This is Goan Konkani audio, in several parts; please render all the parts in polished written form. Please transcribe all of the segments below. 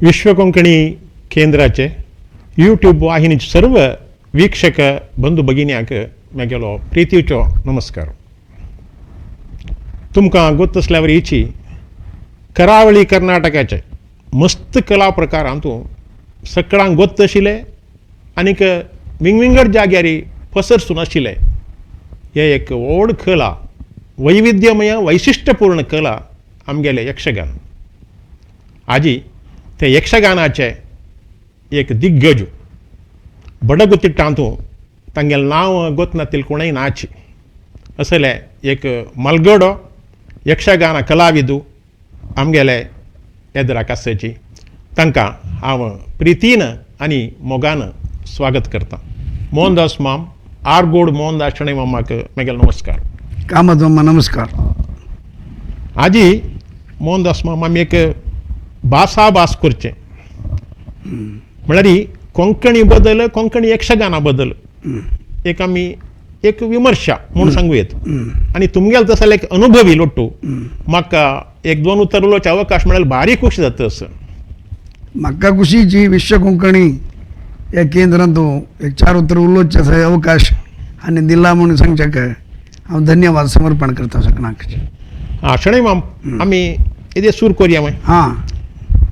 विश्व कोंकणी केंद्राचे यूट्यूब वाहिनीचे सर्व वीक्षक बंधू भगिन्यांक म्हगेलो प्रितीचो नमस्कार. तुमकां गोत आसल्यार हिची करावळी कर्नाटकाचे मस्त कला प्रकारांतू सगळ्यांक गोत आशिल्ले आनीक विंगविंगड जाग्यार पसरसून आशिल्ले हे एक व्हड कला, वैविध्यमय वैशिश्टपूर्ण कला आमगेले यक्षगान. आजी ते यक्षगानाचे एक दिग्गज बडगुतिट्टांतू तांगेलें नांव गोतनातील कोणूय नाची असले एक मलगडो यक्षगान कलाविदू आमगेले एदराक आसाची. तांकां हांव प्रितीन आनी मोगान स्वागत करतां. मोहनदास माम, आरगोड मोहनदास शणै मामाक म्हगेलो नमस्कार. कामत मामा नमस्कार. आजी मोहनदास माम, आमी एक भासाभास करचें म्हळ्यार कोंकणी बद्दल, कोंकणी यक्षगाना बद्दल एक आमी एक विमर्शा म्हूण सांगू येत. आनी तुमगेलो तसो एक अनुभवी लोट्टू म्हाका एक दोन उतर उलोवचे अवकाश म्हळ्यार भारी खूश जाता असो. म्हाका खुशीची विश्व कोंकणी ह्या केंद्रांत एक चार उतर उलोवचे असो अवकाश आनी दिला म्हणून सांगच्याक हांव धन्यवाद समर्पण करता सगळ्यांक. आं शणै माम, आमी येदे सूर करया मागीर. हां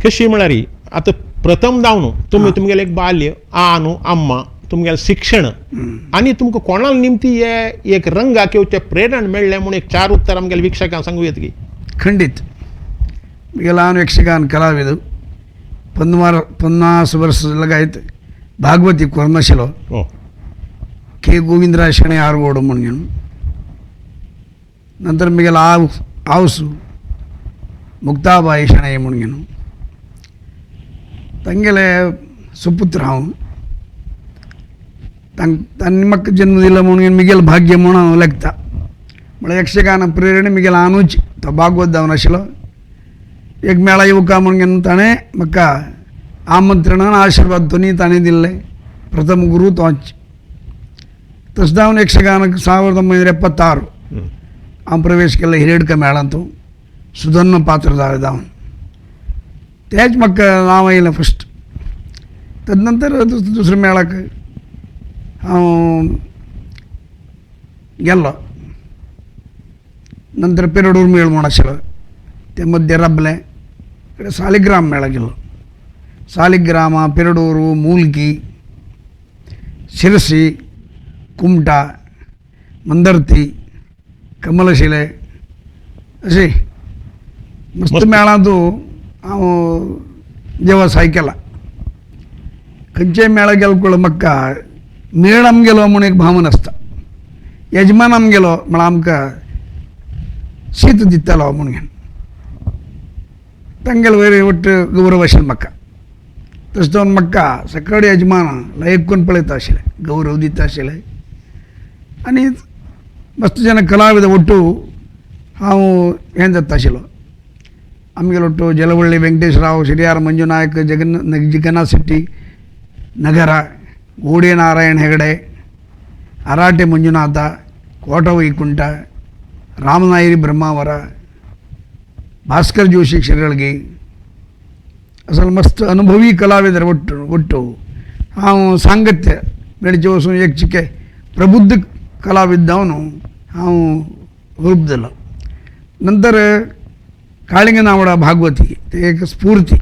कशी म्हळ्यार आतां प्रथम जावन तुमी तुमगेलें एक बाल्य, आ न्हू अम्मा, तुमगेलें शिक्षण आनी तुमकां कोणाक निमती हे एक रंगाक येवचें प्रेरण मेळ्ळें म्हूण एक चार उत्तर आमगेल्या वीक्षकांक सांगू येत की. खंडीत. म्हगेलो हांव यक्षगान कलाविद 50 वर्स लगायत भागवती कोरनाशिलो के गोविंदराय शणै आरगोड म्हणून. नंतर म्हगेलो आव आवसू मुक्ताबाई शणै म्हणून तांगेले सुपुत्र हांव. तांणी म्हाका जन्म दिलो म्हणून म्हगेलें भाग्य म्हणून हांव लेखता. म्हळ्यार यक्षगान प्रेरणा म्हगेलो आनूच तो भागवत जावन आशिल्लो. एक मेळा येवका म्हणून ताणें म्हाका आमंत्रणान आशिर्वाद दोनूय ताणें दिल्ले. प्रथम गुरू तोच. तशें जावन यक्षगान 1976 हांव प्रवेश केलो हिरेडका मेळांत सुधन्न पात्रधार जावन. तेंच म्हाका नांव आयलें फस्ट. तदनंतर दुसऱ्या मेळाक हांव गेल्लो. नंतर पेरडूर मेळ म्हूण आशिल्लो ते मध्य राबलें कडेन सालिग्राम मेळा गेलो. सालिग्रामा, पेरडूर, मूलकी, शिरसी, कुमटा, मंदर्ती, कमलशिले अशें मस्त मेळांतू हांव देवसाय केला. खंयच्याय मेळा गेलो पळय म्हाका मेळ आमगेलो म्हूण एक भावना आसता. यजमान आमगेलो म्हळ्यार आमकां शीत दितालो म्हणून तांगेलो वयर वट्ट गौरव आशिल्लो म्हाका. तशें जावन म्हाका सकाळी यजमान लायक करून पळयता आशिल्ले, गौरव दिता आशिल्ले. आनी मस्त जेन्ना कलाविद ಒಟ್ಟು हांव हें जाता आशिल्लो. आमगेलो ಒಟ್ಟು ಜಲವಳ್ಳಿ ವೆಂಕಟೇಶರಾವ್, ಶಿರಿಯಾರ್ ಮಂಜುನಾಯಕ್, ಜಗನ್ನಾಥ್ ಶೆಟ್ಟಿ ನಗರ, ಗೋಡೆ ನಾರಾಯಣ ಹೆಗಡೆ, ಅರಾಟೆ ಮಂಜುನಾಥ, ಕೋಟ ವೈಕುಂಠ, ರಾಮನಾಯರಿ ಬ್ರಹ್ಮಾವರ, ಭಾಸ್ಕರ್ ಜೋಶಿ ಶಿರಳ್ಗಿ ಅಸಲು ಮಸ್ತ್ ಅನುಭವಿ ಕಲಾವಿದರ ಒಟ್ಟು ಒಟ್ಟು ಹಾವು ಸಾಂಗತ್ಯ मेळचे वचून एक चिके प्रबुद्ध कलाविद जावन हांव रूप. नंतर काळिंगनावडा भागवती ते एक स्फूर्ती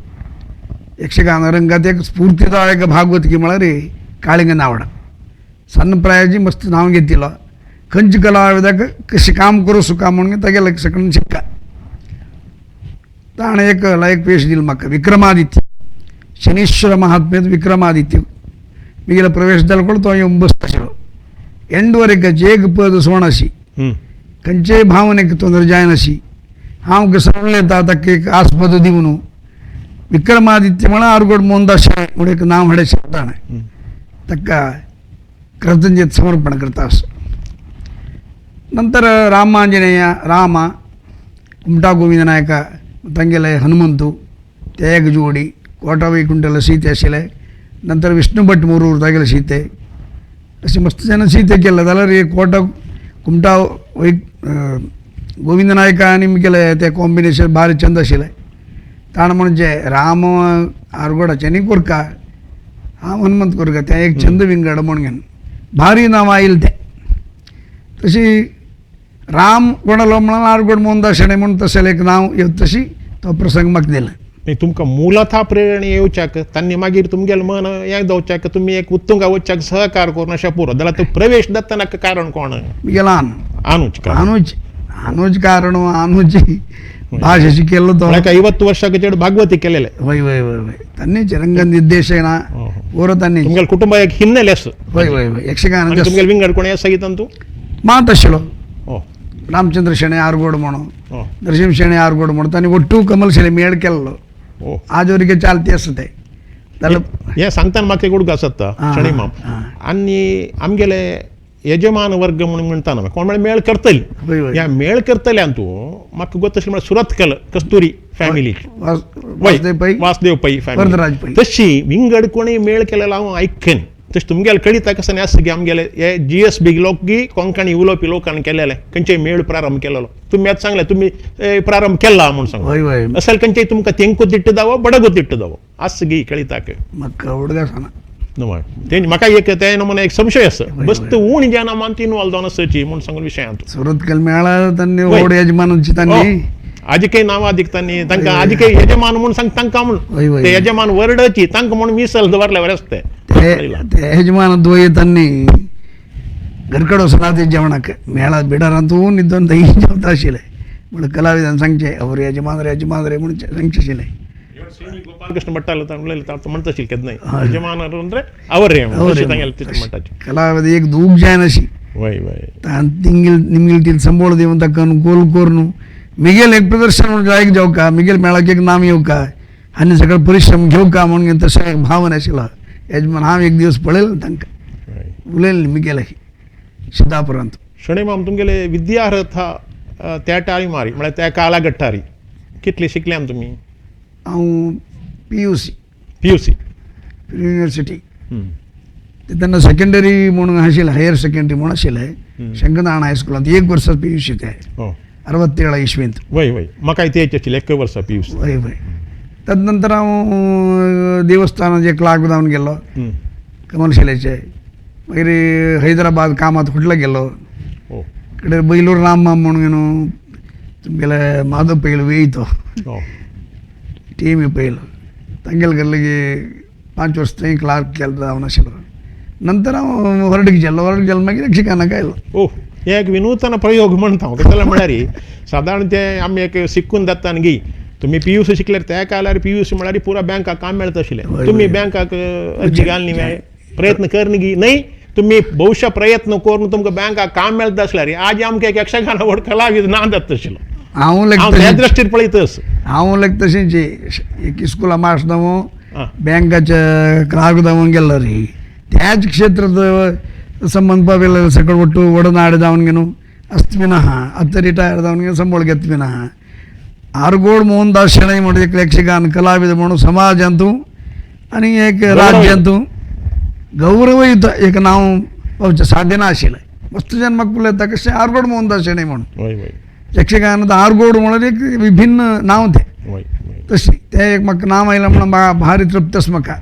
यक्षगान रंगात एक स्फूर्तिदायक भागवती म्हळ्यार काळिंगनावडा. सಣ್ಣ प्रायाची मस्त नांव घेतिलो. खंयच्या कलाविदाक कशें काम करूं सुका म्हणून तागेलें सगळें शिक्का. ताणें एक लायक पेश दिलो म्हाका विक्रमादित्य, शनीश्वर महात्म्यत विक्रमादित्य. म्हगेलो प्रवेश जालो कोण तो येवन बसता आशिल्लो. एंड वरेक एक पद सोणाशी खंयचेय भावनेक तोंदर जायनाशी हांव कसो उलयता ताका एक आस्पद दिवन विक्रमादित्य म्हळ्यार आरगोड मोहनदास म्हूण एक नांव हाडचें ताणें ताका कृतज्ञत समर्पण करता असो. नंतर रामांजनेय, राम, कुमटा गोविंद नायक तांगेले हनुमंतू ते एक जोडी, कोटा वैकुंठला सीते आशिल्ले. नंतर विष्णू भट मुरूर तागेले सीते अशें मस्त जेन्ना सीते केल्ले जाल्यार एक कोटा कुमटा वै गोविंद नायक आनी म्हगेले ते कॉम्बिनेशन भारी चंद आशिल्लें. ताण म्हणजे राम आरगोडाचे न्ही कोरका, हांव हनुमंत कोरका, तें एक छंद विंगड म्हूण घेवन भारी नांव आयलें तें. तशी राम कोणालो म्हणून आरगोड मोहनदास शणै म्हूण तशें एक नांव येवं तशी तो प्रसंग म्हाका दिला. तुमकां मूलतः प्रेरणा येवच्याक तांणी मागीर तुमगेलें मन हें जावच्याक तुमी एक उत्तुंगा वचच्याक सहकार करून अशें पुरो जाल्यार तो प्रवेश दत्तना कारण कोण? मिगेलो अनुज. अनुज अनुज कारण अनुज भाशे शिकयल्लो तो. 50 ವರ್ಷಕ್ಕೆ ಚೇಡು ಭಾಗವತಿ केलेले. वय वय वय वय तांणी रंग निर्देशन ಪೂರ तांणी. तुमगेले कुटुंब एक ಹಿನ್ನೆಲೆ आसा. वय वय वय यक्षगान तुमगेले विंगड कोण सगीत तू मात आशिल्लो. रामचंद्र शेणै आरगोड म्हणून, नरसिंह शेणै आरगोड म्हणून तांणी ಒಟ್ಟು कमल शेणै मेळ केल्लो. आजवरगे चालती आसा ते. हें सांगतना म्हाका एक उडगास जाता शणै माम. आनी आमगेले यजमान वर्ग म्हणून म्हणटा कोण म्हळ्यार मेळ करतली. ह्या मेळ करतल्यान तूं म्हाका गोत तशें म्हळ्यार सुरतकल कस्तुरी फॅमिली, वासदेव पै फॅमिली, तशी विंगड कोणी मेळ केलेलो हांव आयकन. तशें तुमगेले कळिता कसं आसा की आमगेले हे जी एस बी लोक गी कोंकणी उलोवपी लोकांनी केलेले खंयचेय मेळ प्रारंभ केलेलो. तुमी आतां सांगलें तुमी प्रारंभ केला म्हूण सांग, असल खंयचेय तुमकां तेंको तिट्टदावो बडगो तिट्टदावो आसा गी कळिताक म्हाका उडगास तें म्हाका एक तें नमुना एक संशय आसा बस्त ऊण ज्या नामान इन्वॉल्व जावन आसची म्हूण सांगून विशयांत. सुरतकल मेळा तांणी व्हड यजमानाची तांणी आजिकय नांवां दिकतांनी तांकां आजिकय यजमान म्हूण सांग तांकां म्हूण ते यजमान वर्डची तांकां म्हूण मिसल दवरले बरें आसता. ते यजमान द्वय तांणी घरकडे वचना ते जेवणाक मेळा बिडारांतून न्हिदून थंय जेवता आशिल्ले. म्हण कलाविदान सांगचें our यजमान रे यजमान रे म्हूण सांगचें आशिल्लें. ಗೋಪಾಲಕೃಷ್ಣ ಭಟ್ಟ म्हणटा आशिल्ले केन्नाय यजमानರು ಅಂದ್ರೆ ಅವರೇ ಕಲಾವಿದ एक दूख जायनाशी. वय वय तिंगील निमगिल तील संबोळ दिवन ताका गोल करून मिगेल एक प्रदर्शन लायक जावका, मिगेल मेळाक एक नाम येवका आनी सगळे परिश्रम घेवका म्हणून तशें एक भावना आशिल्लो यजमान. हांव एक दिवस पळयलें तांकां उलयलें मिगेल सिद्धापुरांत. शणै माम तुमगेले विद्यार्थ त्या टायमार म्हळ्यार त्या कालागट्टारी कितले शिकल्यान तुमी? हांव PUC. PUC university तेन्ना सेकंडरी म्हणून आशिल्लें, हायर सेकंडरी म्हणून आशिल्लें शंकरनारायण हायस्कुलांत एक वर्सा PUC ते 67 इस्वींत. वय वय म्हाकाय तेच आशिल्लें एक वर्सा PUC. वय वय तदनंतर हांव देवस्थानाचे क्लार्क जावन गेलो कमलशिलेचे. मागीर हैदराबाद कामात कुटला गेलो. कडे बैलूर राम म्हणून न्हू तुमगेले माधव पैल वेय तो टी पैल तांगेले गेल्ले 5 वर्स थंय क्लार्क केलो जावन आशिल्लो. नंतर हांव वरडीक गेलो. वरडीक गेलो मागीर यक्षगानाक आयलो. ओ हे एक विनूतन प्रयोग म्हणटा हांव. कितें म्हळ्यार सादारण ते आमी एक शिकून जाता न्ही, तुमी PUC शिकल्यार त्या काळार PUC म्हळ्यार पुरा बँकाक काम मेळता आशिल्लें. तुमी बँकाक अर्जी घालनी प्रयत्न कर न्ही न्हय, तुमी बहुशा प्रयत्न करून तुमकां बँकाक काम मेळता आसल्यार आज आमकां एक यक्षगाना व्हड कलाविद ना जाता आशिल्लो. हांव त्या दृश्टीन पळयतस हांव लायक तशेंच एक इस्कुला मास्टर जावं बँकाचे क्लार्क जावन गेल्लो रे त्याच क्षेत्रांत संबंद पाविल्ले सगळे ಒಟ್ಟು ಒಡನಾಡು जावन घेवन आसता बीन आहा. आतां रिटायर जावन घेवन संबळ घेत बीन आहा. आरगोड मोहनदास शणै म्हणून एक यक्षगान कलाविद म्हणून समाजांतू आनी एक राज्यांतू गौरवयुत एक नांव पावचें साध्य ना आशिल्लें. वस्तू जन्माक पळयता कशें आरगोड मोहनदास शणै म्हणून यक्षगानांत आरगोड म्हणून एक विभिन्न नांव तें. तशें तें एक म्हाका नांव आयलें म्हणून भारी तृप्त आसा म्हाका.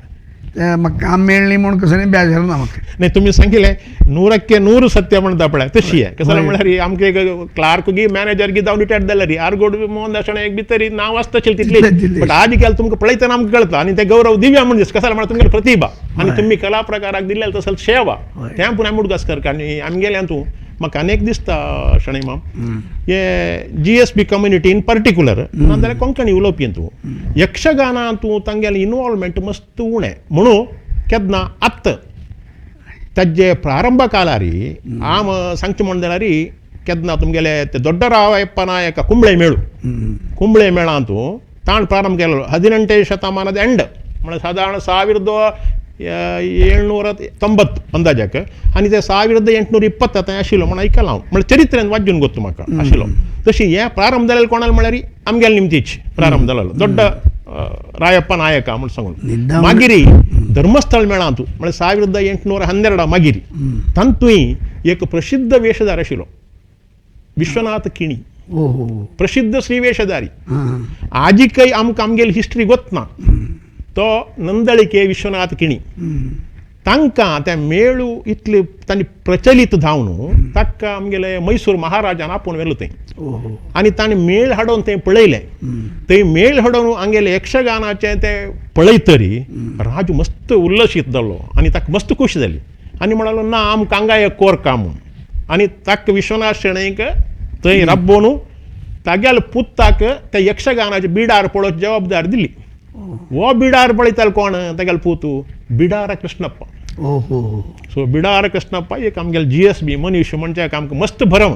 ते म्हाका काम मेळ्ळी म्हूण कसं बेजार ना म्हाका. नाही तुमी सांगितलें 100% सत्य म्हणटा पळय तशी आहे. कसं म्हळ्यार आमकां एक क्लार्क गी मॅनेजर गी जावन रिटायर्ड जाल्यार आरगोड मोहनदास शणै एक भितर नांव आसता आशिल्लें तितलें. बट आज काल तुमकां पळयतना आमकां कळटा आनी तें गौरव दिव्या म्हणजे कसं म्हळ्यार तुमगेली प्रतिभा आनी तुमी कला प्रकाराक दिल्लें तसं सेवा तें पूण आमी उडगास करता. आनी आमगेल्यान तूं म्हाका अनेक दिसता शणै माम हे GSB community in particular नाजाल्यार कोंकणी उलोवपी तूं यक्षगानां तूं तांगेलें इनवॉल्वमेंट मस्त उणें म्हणून केन्ना आत्त ताजे प्रारंभ काळारी आम सांगचें म्हण जाल्यार केन्ना तुमगेले ते ದೊಡ್ಡರಾಯಪ್ಪ ನಾಯಕ ಕುಂಬಳೆ ಮೇಳು, ಕುಂಬಳೆ ಮೇಳ ಅಂತೂ ತಾನು ಪ್ರಾರಂಭ ಕೇಳಲು 18ನೇ ಶತಮಾನದ ಎಂಡ್ म्हळ्यार सादारण 1790 अंदाजाक आनी ते 1820 थंय आशिल्लो म्हण आयकलां हांव, म्हळ्यार चरित्रेन वाचून गोत्तु म्हाका आशिल्लो. तशी हें प्रारंभ जालें कोणाक म्हळ्यार आमगेले निमतीच प्रारंभ जालेलो ದೊಡ್ಡ ರಾಯಪ್ಪ ನಾಯಕ म्हण सांगून. मागीर धर्मस्थळ मेळांतू म्हळ्यार 1812 मागीर तातूंय एक प्रसिद्ध वेशधार आशिल्लो विश्वनाथ किणी. प्रसिद्ध श्रीवेशधारी. आजिकय आमकां आमगेली हिस्ट्री गोतना तो नंदळिके विश्वनाथ किणी तांकां त्या मेळू इतले तांणी प्रचलित जावन ताका आमगेले मैसूर महाराजान आपोवन व्हेलो थंय आनी ताणें मेळ हाडून थंय पळयलें. थंय मेळ हाडून आमगेले यक्षगानाचें तें पळयतरी राजू मस्त उल्लसीत जालो आनी ताका मस्त खूश जाली आनी म्हणालो ना आमकां हांगा एक कोरका म्हूण. आनी ताका विश्वनाथ शेणैक थंय राबोवन तागेल्या पुताक त्या यक्षगानाच्या बिडार पळोवची जबाबदारी दिली. हो बिडार पळयतालो कोण तागेलो पूत बिडार कृष्णप्पा. सो बिडार कृष्णप्पा एक आमगेले GSB मनीश म्हणजे आमकां मस्त भरम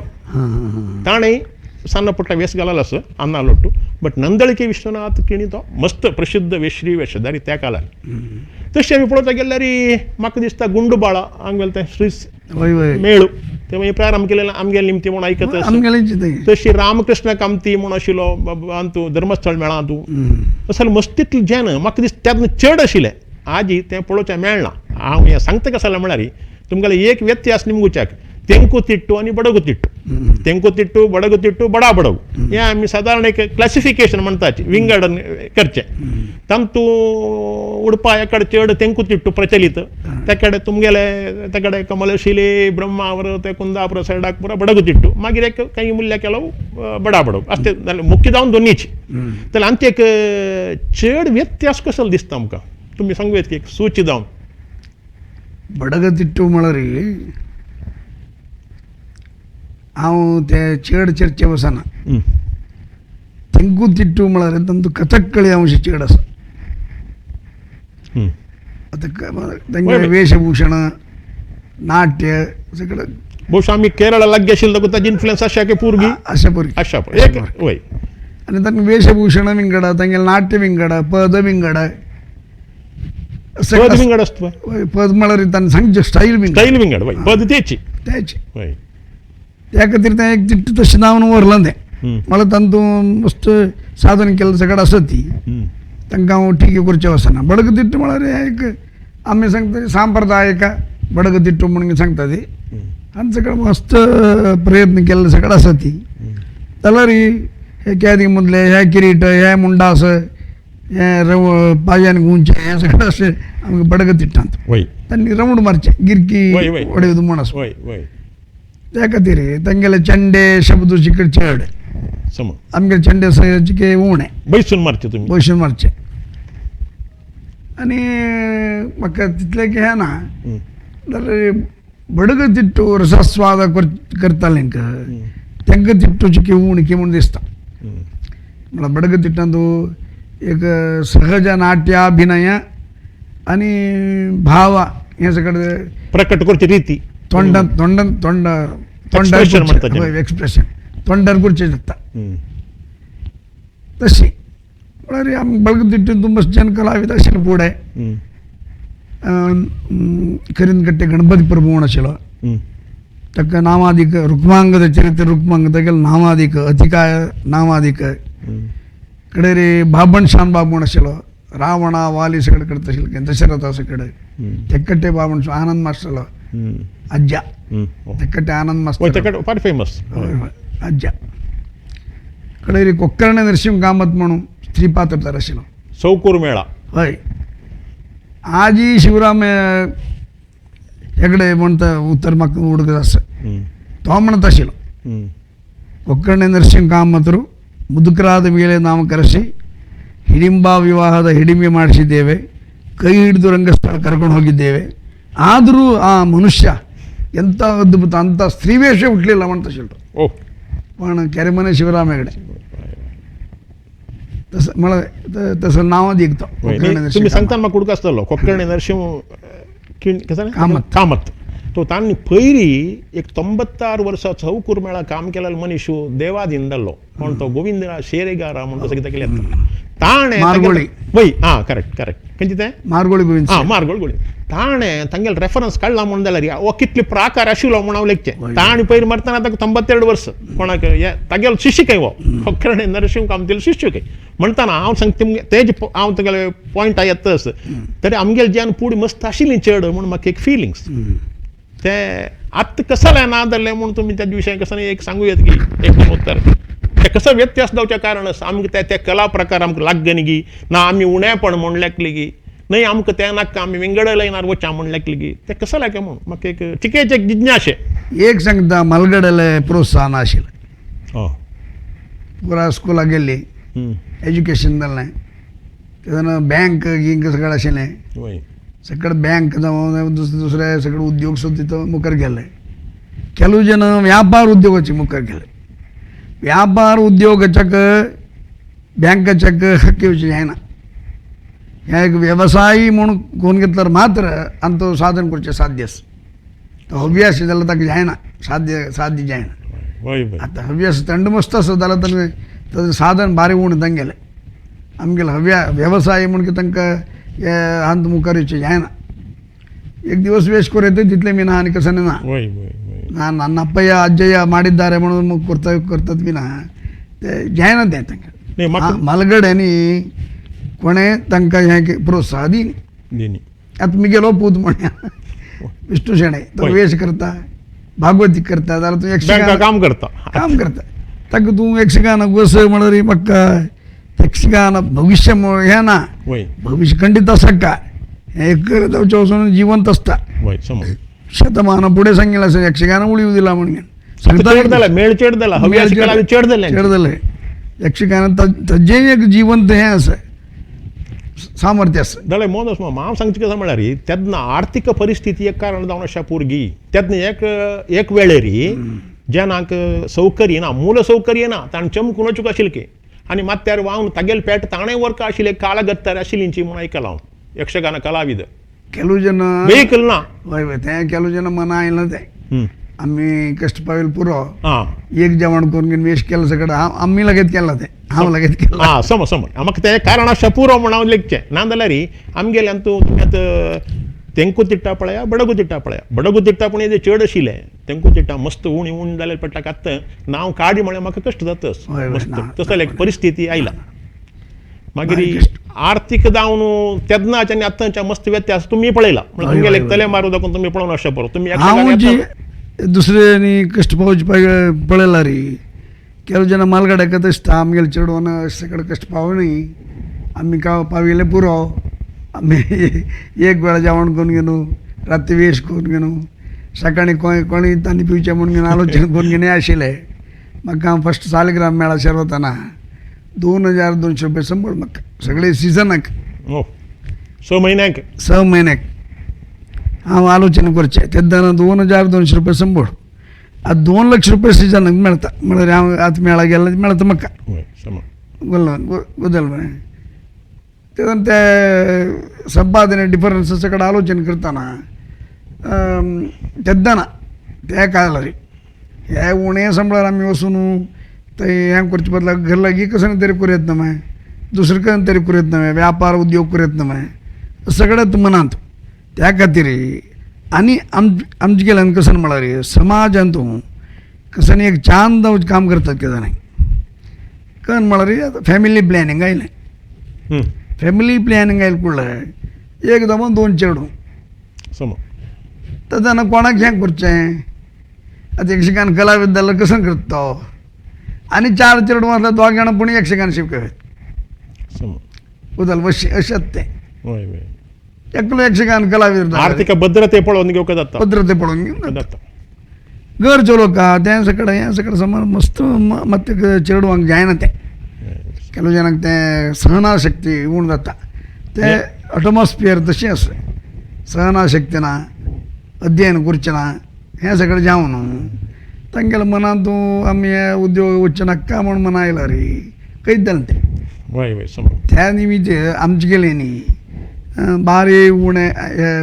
ताणें सन्न पुट्ट वेस घाललो आसा अन्ना लोट्टू बट नंदळिके विश्वनाथ किणी तो मस्त प्रसिद्ध वेश्री वेशधारी त्या काळार. तशें आमी पळोवपाक गेल्यार म्हाका दिसता गुंडूबाळा आमगेलें तें श्री मेळू ते मागीर प्रारंभ केलें आमगेले निमती म्हूण आयकत तशी रामकृष्ण कामती म्हूण आशिल्लो अंतू धर्मस्थळ मेळा तूं असल मस्तीतले जेन म्हाका दिसता त्यातून चड आशिल्लें आजी तें पळोवचें मेळना. हांव हें सांगता कशें जाल्यार म्हळ्यार तुमगेलें एक व्यत्यास निमगुच्याक तेंकुतिट्टू आनी बडगुतिट्टू, तेंकुतिट्टू बडगुतिट्टू बडा बडगु हें आमी सादारण एक क्लासिफिकेशन म्हणटाची विंगडन करचें. तांतू उडपा एकडे चड तेंकुतिट्टू प्रचलित तेकडे तुमगेले तेकडे कमलशिले ब्रह्मावर ते कुंदापुर सायडाक पुरा बडगुतिट्टू मागीर एक काही मूल्य केलो बडा बडगु असते मुख्य जावन दोनीच. जाल्यार आमचें एक चड व्यत्यास कसो दिसता आमकां तुमी सांगू येत की एक सूची जावन बडगतिट्टू म्हळ्यार हांव ते चड चर्चे वचना. तेंकुतिट्टू म्हळ्यार तांचो कथक्कळी अंश चड आसा. आतां तांगेलें वेशभूषण नाट्य सगळें बहुशा आमी केरळा लागीं आशिल्लो ताजी इन्फ्लुएन्स आशा की पुर्गी आशा पुर्गी आशा वय आनी तांकां वेशभूषण विंगड तांगेलें नाट्य विंगड पद विंगड पद विंगड आसता पद म्हळ्यार तांणी सांगचें स्टायल विंगड स्टायल विंगड वय पद तेची तेच वय त्या खातीर तें एक तिट्टू तशें नांव व्हरलां तें म्हळ्यार तांतूं मस्त साधन केल्लें सगळें आसा ती तांकां हांव टिके करचें वचना. बडगतिट्टू म्हळ्यार एक आमी सांगता सांप्रदायिक बडगतिट्टू म्हणून सांगता ती आनी सगळें मस्त प्रयत्न केल्ले सगळें आसा ती. जाल्यार हे कॅदी मदले हे किरीट हे मुंडास हे रव पांयान गुंचे हें सगळें अशें आमकां बडगतिट्टांत तांणी रवंड मारचें गिरकी वडयता म्हूण आसा त्या खातीर तांगेले चेंडे शब्द चिकट चड आमगेले चेंडे चिके उणे बैसून मारचे तुमी बैसून मारचे आनी म्हाका तितलें हें ना. जाल्यार बडगतिट्टू रसास्वाद करताले तांकां तिट्टू चिके उणे की म्हूण दिसता. म्हळ्यार बडगतिट्टांत एक सहज नाट्याभिनय आनी भाव हें सगळें प्रकट करची रिती तोंडान तोंडान तोंड तोंडार एक्सप्रेशन तोंडार करचें जाता तशी. म्हळ्यार आमी बळगतिट्टून मस्त जन कलाविद आशिल्ले फुडें करीनकट्टे गणपती प्रभू म्हूण आशिल्लो ताका नामादीक रुक्मांगद चरित्र रुक्मांगद तागेलें नामादीक अतिकाय नामादीक कडेर बाबण शान बाब म्हूण आशिल्लो रावणा वाली सगळें करता आशिल्ले दशरथा सगळे तेकट्टे बाबण आनंद मास्टरलो अज्जा तेकट्टे आनंद मास्टर फार फेमस अज्जा. कडेर कोक्कर्ण नरसिंह कामत म्हणून स्त्री पात्रधार आशिल्लो सौकूर मेळा हय. आजी शिवराम हेगडे म्हणटा उत्तर म्हाका उडक आसा तो म्हणत आशिल्लो ಕೊಕ್ಕರ್ಣೆ ನರಸಿಂಹ ಕಾಮತರು ಮುದುಕರಾದ ಮೇಲೆ ನಾವು ಕರೆಸಿ ಹಿಡಿಂಬ ವಿವಾಹದ ಹಿಡಿಂಬೆ ಮಾಡಿಸಿದ್ದೇವೆ, ಕೈ ಹಿಡಿದು ರಂಗಸ್ಥಳ ಕರ್ಕೊಂಡು ಹೋಗಿದ್ದೇವೆ. ಆದರೂ ಆ ಮನುಷ್ಯ ಎಂಥ ಅದ್ಭುತ ಅಂಥ ಸ್ತ್ರೀವೇಷ ಹುಟ್ಟಲಿಲ್ಲ ಅಂತ ಶಿಲ್ರು ಓ पण ಕೆರೆಮನೆ ಶಿವರಾಮ ಹೆಗಡೆ तसं मला तसं नाव दिकतो. तुम्ही सांगताना म्हाका उडको आसतलो कोक्कर्णे नरसिंह कामत कामत तो तांणी पयरी एक 96 वर्सां चौकूर मेळा काम केलेलो मनीस देवाधीन जाल्लो कोण तो गोविंदराज शेरेगारा म्हणून तसो कितें केलें ताणें मारगोळी वय आं करेक्ट करेक्ट खंयचें तें मारगोळी गोविंद आं मारगोळी गोविंद ताणें तांगेले रेफरन्स काडला म्हणून जाल्यार हो कितले प्राकार आशिल्लो म्हूण हांव लेखचें. ताणें पयर मरतना ताका 92 वर्स कोणाक तागेलो शिश्य हो कोक्कर्णे नरसिंह कामतीलो शिश्य म्हणटाना हांव सांगता तुमगे तेजे हांव तुगेले पॉयंट येता आसा तरी आमगेले जेन्ना पुडी मस्त आशिल्ली चेड म्हूण म्हाका एक फिलिंग्स ते आत्तां कसलें ना जालें म्हूण तुमी त्या विशयान कसलें एक सांगू येत की एक दोन उत्तर. ते कसो व्यत्यास जावच्या कारण आसा आमकां त्या त्या कला प्रकार आमकां लागन गी ना आमी उणेपण म्हणल्याक लेगी न्हय आमकां तें नाका आमी विंगड लायनार वचा म्हणल्याक लेगी तें कसो लायक म्हूण म्हाका एक चिकेच एक जिज्ञाशे. एक सांगता मलगडले प्रोत्साहन आशिल्लें. हय. पुरा स्कुलाक गेल्ली, एज्युकेशन जालें, तेन्ना बँक गिंक सगळें आशिल्लें. सगळें बँक जावं दुसरे दुसरे सगळे उद्योग सुद्दां तितून मुखार गेले. ಕೆಲವು ಜನ ವ್ಯಾಪಾರ ಉದ್ಯೋಗಕ್ಕೆ ಮುಖಾರ್ गेले. व्यापार उद्योगाच्याक बँकाच्याक हक्क येवचें जायना. हे एक वेवसायी म्हणून कोण घेतल्यार मात्र आनी तो साधन करचें साध्य आसा. तो हव्यास जाल्यार ताका जायना, साध्य साध्य जायना. वय वय. आतां हव्यास थंड मस्त आसा जाल्यार ताणें ताजें साधन बारी उणें तांगेलें. आमगेलें हव्या वेवसाय म्हण तांकां हे हात मुखार येवचें जायना. एक दिवस ವೇಸ್ಟ್ ಕೊರೈತೆ ತಿತ್ಲೆ ಮೀನ ಹಾನಿ ಕಸನೆ ನಾ. वय वय वय. ನಾನು ನನ್ನ ಅಪ್ಪಯ್ಯ ಅಜ್ಜಯ್ಯ ಮಾಡಿದ್ದಾರೆ म्हणून मग करता करतात बी ना ते जायना तें तांकां. न्ही म्हाका मलगड्यांनी कोणें तांकां हें प्रोत्साहन दिनी. दिनी. आतां मिगेलो पूत म्हणया विष्णू शेणै तो वेश करता, भागवती करता जाल्यार तूं बँका यक्षगान काम करता. काम करता. ताका तूं यक्षगानाक वस म्हणरी म्हाका यक्षगान भविश्य हें ना. वय. भविश्य खंडीत आसा का हें एक जावचें वचून जिवंत आसता. वय समज. शतमान पुढे सांगितलं असं यक्षगान उळीव दिला म्हणून सांगता. चेड जाला मेळ चेड जाला हव्यास कला चेड जालें. चेड जालें यक्षगान तज्जें एक जिवंत हें आसा सामर्थ्य आसा. जाल्यार मोदस हांव सांगचें कशें म्हळ्यार तेन्ना आर्थीक परिस्थिती एक कारण जावन आसा पुरगी तेन्ना एक एक वेळेर जेन्नाक सौकर्य ना मूल सौकर्य ना ताणें चमकून वचूंक आशिल्लें की आनी माथ्यार वावन तागेले पेट ताणें वर्क आशिल्लें काळगत्तार आशिल्लींची म्हूण आयकलां हांव यक्षगान कलाविद. ಕೆಲವು ಜನ वेहिकल ना. वय वय तें ಕೆಲವು जन मना आयलां तें आमी कश्ट पावेल पुरो एक जेवण करून घेवन वेस्ट केलां सगळें हांव आमी लगेच केलां तें हांव लगेच केलां. आं समज समज म्हाका तें कारण आसा पुरो म्हूण हांव लेखचें ना जाल्यार आमगेल्यान तूं तुमी आतां तेंकुतिट्टा पळया बडगुतिट्टा पळया. बडगुतिट्टा पूण येदे चड आशिल्लें तेंकुतिट्टा मस्त उणी उणी जाल्यार पडटा आतां नांव काडी म्हळ्यार म्हाका कश्ट जातस मस्त तसो एक परिस्थिती आयला. मागीर आर्थीक जावन तेन्नाच्या आनी आतांच्या मस्त व्यत्यास तुमी पळयला म्हणल्यार तुमगेले एक तलेमारू दाखोवन तुमी पळोवन आसचे पुरो तुमी हांव जी दुसरे कश्ट पावचे पळयला रे ಕೆಲವು ಜನ मालगाड्याक दिसता आमगेले चेडवान सगळे कश्ट पावनी आमी का पाविल्ले पुरो आमी एक वेळा जेवण करून घेवन राती वेस्ट करून घेवन सकाळी कोणी तांणी पिवचें म्हणून घेवन आलोचन करून घेवन आशिल्लें. म्हाका हांव फस्ट सालिग्राम मेळाचेर वतना 2200 रुपये संबळ म्हाका सगळे सिजनाक. 6 म्हयन्याक. 6 म्हयन्याक हांव आलोचन करचें तेन्ना 2200 रुपये संबळ. आतां 2 लक्ष रुपये सिजनाक मेळटा म्हळ्यार हांव आतां मेळा गेल्यार मेळटा म्हाका. गोदल मरे तेन्ना ते संपादने डिफरन्स सगळें आलोचन करतना तेन्ना ते काळार हे उणें संबळार आमी वचून ते हें करचे बदला घर लागीं कसं तरी करूं येत ना, दुसरें कडेन तरी करूं येत ना, व्यापार उद्योग करूं येत ना सगळें मनांत. त्या खातीर आनी आमचे गेल्यान कसं म्हळ्यार समाजांत कसं एक छान काम करतात कितें जाणां कन म्हळ्यार आतां फॅमिली प्लॅनिंग आयलें. फॅमिली प्लॅनिंग आयलें कुडलें एक दमन 2 चेडूं तेन्ना कोणाक हें करचें आतां यक्षगान कलाविद जाल्यार कसं करता तो आनी 4 चेडूं आसल्यार दोग जाणां पूण यक्षगान शिकयत उदल अशें अशेंच तें एकलो यक्षगान कलावीर आर्थीक भद्रते पळोवन घेवंक जाता. भद्रते पळोवन घेवंक जाता. घर चलोवका तें सगळें हें सगळें समान मस्त मात चेडवांक जायना तें. ಕೆಲವು जाणांक तें सहनाशक्ती उण जाता तें एटमॉस्फियर तशें आसा सहनाशक्ती ना अध्ययन करचें ना हें सगळें जावन न्हू तांगेल्या मनांत तूं आमी हे उद्योग वचचें नाका म्हूण मना आयला रे कैद जालें तें. वय वय समज. त्या निमित्त आमचे गेले न्ही बारी उणें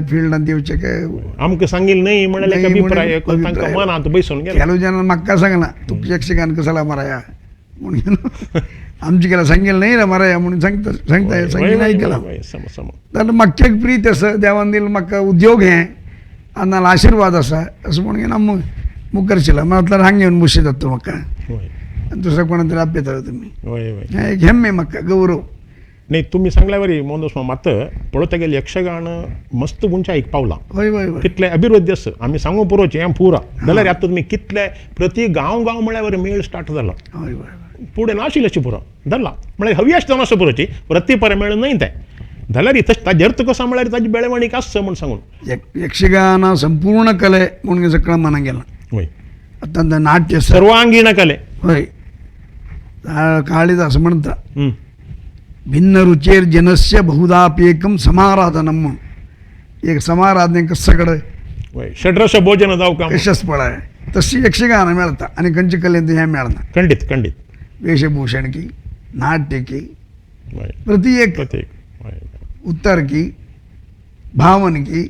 फिल्डांत येवचें काय आमकां सांगिल्लें न्हय म्हणल्यार एक अभिप्राय तांकां मनांत बसून गेलो. ಕೆಲವು ಜನ म्हाका सांगलां तूं यक्षगान कसला माराया म्हणून आमचे केला सांगिल्लें न्ही रे माराया म्हणून सांगता सांगता सांगिल्लें आयकलां. जाल्यार म्हाका एक प्रीत आसा देवान दिल्लो म्हाका उद्योग हें आनी नाल्यार आशिर्वाद आसा अशें म्हणून आमी मुखार शिला म्हटल्यार हांगा येवन बसयतात तूं म्हाका आनी दुसऱ्या कोणा तरी आपयता तुमी हें एक हेम्मे म्हाका गौरव. न्ही तुमी सांगल्या वरी मोहनदास मात पळोवपाक गेल्यार यक्षगान मस्त उंचायेक पावलां. हय हय हय. कितले अभिवृद्धी आसा आमी सांगू पुरोचें हें पुरा जाल्यार आतां तुमी कितले प्रति गांव गांव म्हळ्यार मेळ स्टार्ट जाला. हय हय. पुढे नाशिल्ल्याची पुरो धरला म्हळ्यार हव्यास जावन आसा पुरोची वृत्तीपर मेळून न्हय तें जाल्यार तशें ताजेर अर्थ कसो म्हळ्यार ताजी ಬೆಳವಣಿಗೆ आसता म्हूण सांगून. ಯಕ್ಷಗಾನ ಸಂಪೂರ್ಣ ಕಲೆ म्हणून ಸಕ್ಕಳ ಮನಂಗಿಲ್ಲ. वय ಅತ್ತಂತ ನಾಟ್ಯ ಸರ್ವಾಂಗೀಣ ಕಲೆ. होय ಕಾಳಿದಾಸ म्हणता भिन्न रुचेर जनस्य बहुधाप्येकं समाराधनं म्हणून. एक समाराधने सगळं वय षड्रस भोजन जावं कशेंच पळय तशी यक्षगान मेळता आनी खंयचे कलेंत हें मेळना. खंडीत खंडीत. वेशभूषण की नाट्य की वय प्रति एक प्रत्येक वय उत्तर की भावन की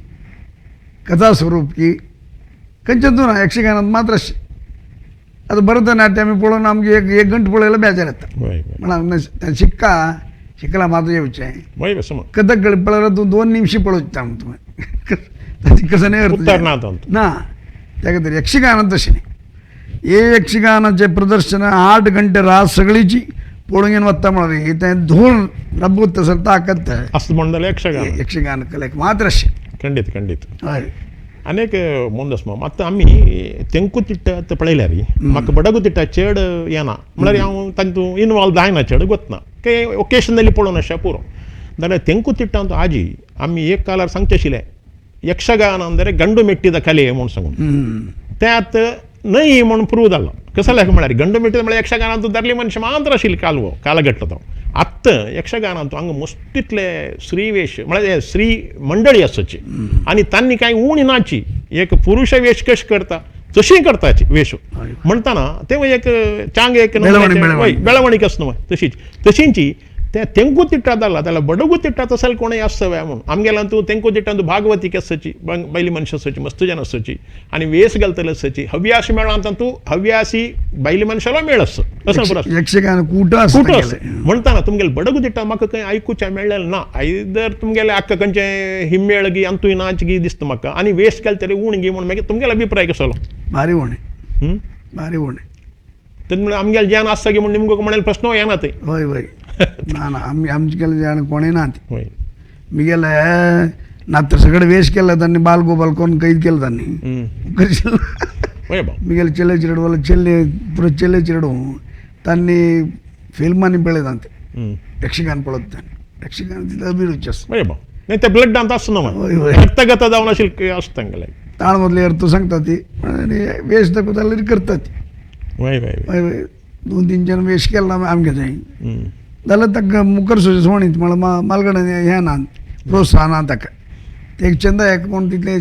कथा स्वरूप की खंयचें ना यक्षगानात मात्र अशें. आतां भरतनाट्य आमी पळोवन आमगे एक एक घंट पळयल्यार बेजार येता. वय म्हणून शिक्का शिकला मात्र येवचें. वय समा कथकळी पळयल्यार तूं 2 निमिषां पळोवचें तुवें ताची कसं नाही अर्थ उत्तर ना तातूंत. ना. त्या खातीर यक्षगान तशें न्ही. हे यक्षगानाचें प्रदर्शन 8 घंटे रात सगळीची पळोवंक येवन वता म्हणल्यार तें धूळ रब्बूत तसं ताकद असं म्हण जाल्यार यक्षगान यक्षगान कलेक मात्र अशें. खंडीत खंडीत. हय अनेक मोहनदास माम आतां आमी तेंकुतिट्ट पळयल्यार म्हाका बडगुतिट्ट चड येना म्हळ्यार हांव तांतूं इनवॉल्व जायना चड गोतना काही ओकेशनली पळोवन अशें पुरो. जाल्यार तेंकुतिट्टांत आजी आमी एक कालार सांगचें आशिल्लें यक्षगान ಅಂದರೆ गंಡು ಮೆಟ್ಟಿದ ಕಲೆ म्हूण सांगून. तें आतां न्हय म्हूण प्रूव जालो. कसो म्हळ्यार गंಡು ಮೆಟ್ಟಿದ म्हळ्यार यक्षगानांत धरली मनशां मात्र आशिल्ली कालवो कालघट्ट तो. आतां यक्षगानांत हांगा मस्तीतले स्त्री वेश म्हळ्यार स्त्री मंडळी आसची आनी तांणी कांय उणी नाची एक पुरुष वेश कशें करता तशी करताची वेश म्हणटाना तें एक चांग एक बेळवणीक आसता न्हय तशीच तशींची ते तेंकुतिट्टा जाला जाल्यार बडगुतिट्टा तसले कोणूय आसता व्हय म्हूण. आमगेल्यान तूं तेंकुतिट्टान तूं भागवतीक आसची बैली मनशां आसची मस्तजन आसची आनी वेस घालतले आसची हव्यासी मेळ्ळा तूं हव्यासी बैली मनशालो मेळ आसता असो पुरो. यक्षगान कूट आसता कूट आसता म्हणटाना तुमगेले बडगुतिट्टा म्हाका खंय आयकुचें मेळ्ळें ना. आयदर तुमगेले आक्का खंयचें हिम्मेळ गी अंतूय नाच गी दिसता म्हाका आनी वेस घालतले उण गी म्हूण मागीर तुमगेलो अभिप्राय कसलो? भारी उणें भारी उणें. तेन्ना म्हळ्यार आमगेले ज्ञान आसता गी म्हूण निमगो म्हणल्यार प्रश्न येना थंय. हय हय ना ना आमी आमचे केले जाण कोणें ना ती. वय मिगेले नातर सगळे वेश केला त्यांनी बालगोपाल कोण कैद केलं त्यांनी. वय बा मिगेले चेले चिरडवाला चेल्ले पुरो चेले चिरडू त्यांनी फिल्मांनी पळयता ते यक्षगान पळयता तांणी यक्षगान तितलो अभिरुची आसता. वय बा नाही ते ब्लड आसता हय न्हू हय रक्तगत जावन आशिल्लें आसता तांगेलें. ताळ मदले अर्थ सांगता ती आनी वेश दाखयता जाल्यार करता ती. वय वय हय हय 2-3 जण वेश केला आमगे थंय जाल्यार ताका मुखार सोडीत म्हळ्यार मालगडे हें ना प्रोत्साहन ना ताका ते एक चंद एक म्हूण तितलें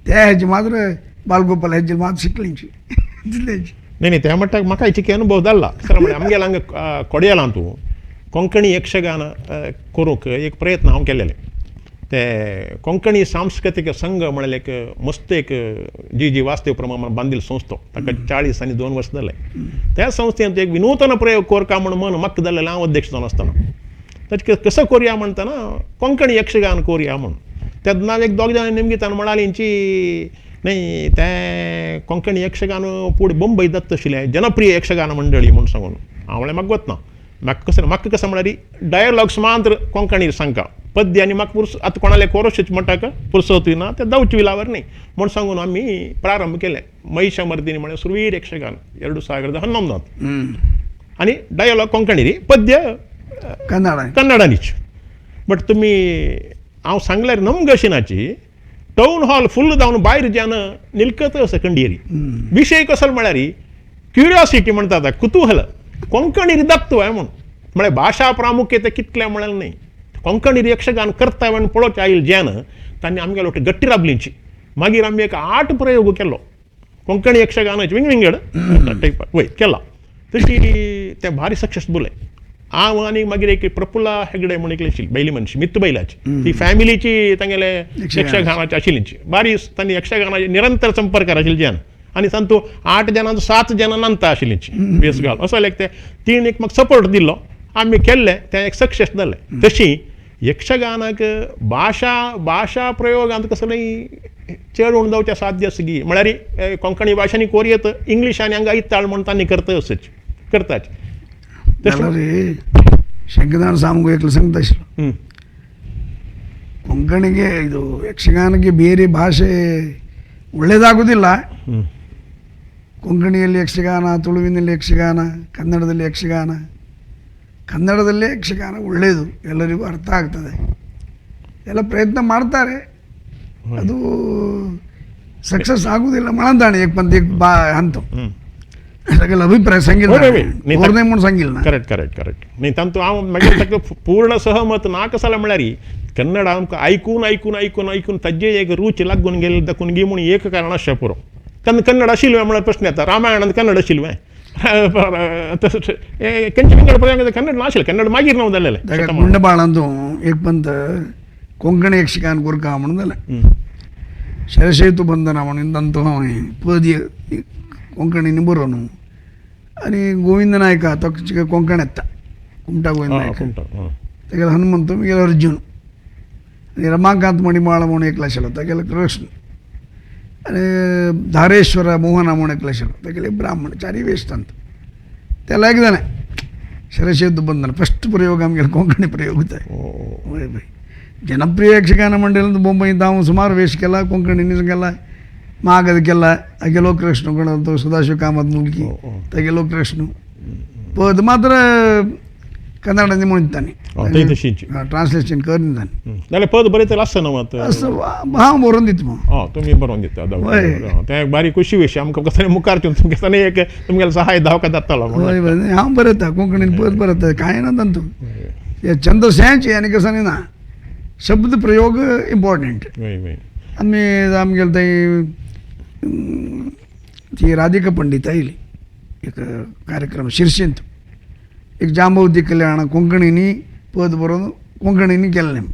ते हेजे मात्र बालगोपाल हेजे मात शिकलेंची तितलेंच. न्ही न्ही तें म्हणटा म्हाका हेची अनुभव जाल्ला. सर म्हळ्यार आमगेल्या हांगा कोडयालांत तूं कोंकणी यक्षगान करूंक एक प्रयत्न हांव केलेले. ते कोंकणी सांस्कृतीक संघ म्हणल्यार एक मस्त एक जी जी वास्तव प्रमाण बांदील संस्था ताका 42 वर्सां जालें. त्या संस्थेंत एक विनूतन प्रयोग कोरका म्हूण मन म्हाका जालें हांव अध्यक्ष जावन आसतना ताचे कसो कोरया म्हणटना कोंकणी यक्षगान कोरया म्हूण. तेन्ना एक दोग जाणां निमगितान म्हणाली हेंची न्ही तें कोंकणी यक्षगान पुढे बंबई दत्त आशिल्लें जनप्रिय यक्षगान मंडळी म्हूण सांगून. हांव म्हणलें म्हाका गोतना म्हाका कसं म्हाका कसं म्हळ्यार डायलॉग्स मात्र कोंकणी सांगका पद्य आनी म्हाका पुरस आतां कोणाले कोरोशेच म्हणटा पुरसोतूय ना ते दावची विलावर न्ही म्हूण सांगून आमी प्रारंभ केलें. महिषमर्दिनी म्हळ्यार सुरवीर यक्षगान 2011 आनी डायलॉग कोंकणी री पद्य कन्नड कन्नडानीच. बट तुमी हांव सांगल्यार नमगशिनाची टावन हॉल फुल्ल जावन भायर ज्यान निलकत आसा कंडियरी. विशय कसो म्हळ्यार क्युरियोसिटी म्हणटा आतां कुतूहल कोंकणी दाखतो म्हूण म्हळ्यार भाशा प्रामुख्यता कितलें म्हळ्यार न्ही कोंकणी यक्षगान करता म्हूण पळोवचें आयल ज्यान तांणी आमगेलो गट्टी राबलींची. मागीर आमी एक 8 प्रयोग केलो कोंकणी यक्षगानाचे विंगड विंगड टायप वय केला तशी तें भारी सक्सेसफूल. हांव आनी मागीर एक प्रफुल्ला हेगडे म्हूण एकली आशिल्ली बैली मनशी मित्त बैलाची ती फॅमिलीची तांगेले यक्षगानाची आशिल्ली बारी तांणी यक्षगानाचे निरंतर संपर्क आशिल्ले ज्यान आनी तांतू 8 जाणांचो 7 जाणां नंतर आशिल्ली वेस घाल असो एक ते तीन एक म्हाका सपोर्ट दिल्लो आमी केल्लें तें एक सक्सेस जालें. तशी यक्षगानाक भाशा भाशा प्रयोगांत कसलें चड उण जावचें साध्य आसा गी म्हळ्यार कोंकणी भाशेंनी कोरयेत इंग्लीश आनी हांगा इत्ताळ म्हूण तांणी करता असच करताच. जाल्यार ಶಂಕದಾನ ಸ್ವಾಮಿಗೂ एकलो सांगता आशिल्लो ಕೊಂಕಣಿಗೆ ಇದು ಯಕ್ಷಗಾನಕ್ಕೆ ಬೇರೆ ಭಾಷೆ ಒಳ್ಳೇದಾಗೋದಿಲ್ಲ, ಕೊಂಕಣಿಯಲ್ಲಿ ಯಕ್ಷಗಾನ, ತುಳುವಿನಲ್ಲಿ ಯಕ್ಷಗಾನ, ಕನ್ನಡದಲ್ಲಿ ಯಕ್ಷಗಾನ. ಕನ್ನಡದಲ್ಲೇ ಯಕ್ಷಗಾನ ಒಳ್ಳೆಯದು, ಎಲ್ಲರಿಗೂ ಅರ್ಥ ಆಗ್ತದೆ. ಎಲ್ಲ ಪ್ರಯತ್ನ ಮಾಡ್ತಾರೆ, ಅದು ಸಕ್ಸಸ್ ಆಗುವುದಿಲ್ಲ. म्हणताನೆ एक पण एक बा ಹಂತ सगळे अभिप्राय सांगितलं म्हणून सांगितलं. Correct correct correct. न्ही तांतू हांव मागीर ताका पूर्ण सहमत ना. कसाले म्हळ्यार कन्नड आमकां आयकून आयकून आयकून आयकून ताजे एक रूच लागून गेली दाखून गी म्हूण एक कारण आसचें पुरो. तेन्ना कन्नड आशिल्लें म्हळ्यार प्रश्न येता. रामायणांत कन्नड आशिल्लें, कंचे विंगड प्रयोग कन्नड नाशिल्लें, कन्नड मागीर नांव जालेलें. ताका गुंडबाळांतू एक पंत कोंकणी यक्षगान कोरका म्हणून जालें. शरसेतु बंधना म्हणून तांतू हांवें पद कोंकणीन बरोवन आनी गोविंद नायका तो कोंकण येता, कुमटा गोविंद नायक, तेगेलो हनुमंत, मिगेलो अर्जुन. आनी रमाकांत मणिमाळ म्हणून एकलो आशिल्लो, तेगेलो कृष्ण. आनी धारेश्वर मोहना म्हणून एकलो आशिल्लो, तेगेले ब्राह्मण. चारी वेश तांतू ते लायक जालें शरसेतु बंधन फस्ट प्रयोग आमगेलो कोंकणी प्रयोग. वय बाय ಜನಪ್ರಿಯ ಯಕ್ಷಗಾನ ಮಂಡಳಿ ಬೊಂಬೈಯಿಂದ ಹಾವು ಸುಮಾರು ವೇಷ केला, ಕೊಂಕಣಿನ केला, मागद केला. गेलो कृष्ण कोण सदाशिव कामत मुलगी गेलो कृष्ण पद मात्र कन्नडांनी म्हणटानी ट्रान्सलेशन करून दितानी. जाल्यार पद बरयतलें आसता न्हू आतां? हांव बरोवन दिता. हय, तुमी बरोवन दिता. तें बारीक खुशी विशय आमकां कसो मुखार तुमकां एक तुमगेलो सहाय धांवका जातलो. हय, हांव बरयता कोंकणीन पद बरयता, कांय ना तांतू. हे छंद आनी कसो ना, शब्द प्रयोग इम्पॉर्टंट. आमी आमगेले थंय ती राधिका पंडित आयली एक कार्यक्रम शिर्शींत, एक जांबवती कल्याण कोंकणीनी पद बरोवन कोंकणीनी केल्लें.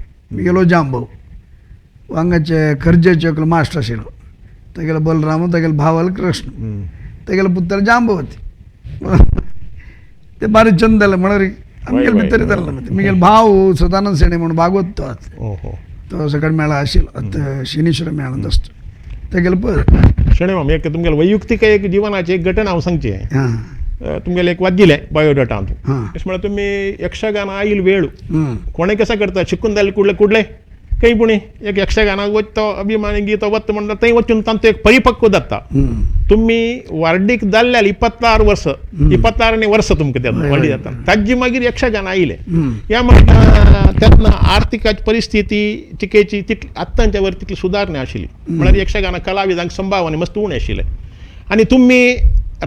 गेलो जांबव हांगाचे खर्जेचे एकलो मास्टर आशिल्लो, तेगेलो बलराम, तेगेलो भावाल कृष्ण, तेगेलो पुत्र जांबवती. ते बारीक चंद जालें म्हळ्यार आमगेले भितर जालें. मिगेलो भाव सदानंद शेणै म्हणून भागवत तो तो सगळे मेळा आशिल्लो, आतां शनीश्वर मेळांत आसता तेगेलो पद. शेणै माम, एक तुमगेले वैयक्तीक एक जिवनाची एक घटना हांव सांगची. तुमगेले एक वाद्यलें बायोडाटा. अशें म्हळ्यार तुमी यक्षगान आयल वेळ कोणें कसो करता शिकून जालें कुडले कुडले खंय पुणी एक यक्षगानाक वचतो अभिमानी गीत वता म्हणटा थंय वचून तांचो एक परिपक्व जाता. तुमी वार्डीक जाल्ल्यार 26 वर्स, 26 वर्स तुमकां तेन्ना वार्डी जाता. ताजी मागीर यक्षगान आयलें. ह्या म्हणटा तेन्ना आर्थीक परिस्थिती चिकेची तितली आत्तांच्या वर तितली सुदारणा आशिल्ली. म्हळ्यार यक्षगाना कलाविदांक संभावना मस्त उणें आशिल्लें. आनी तुमी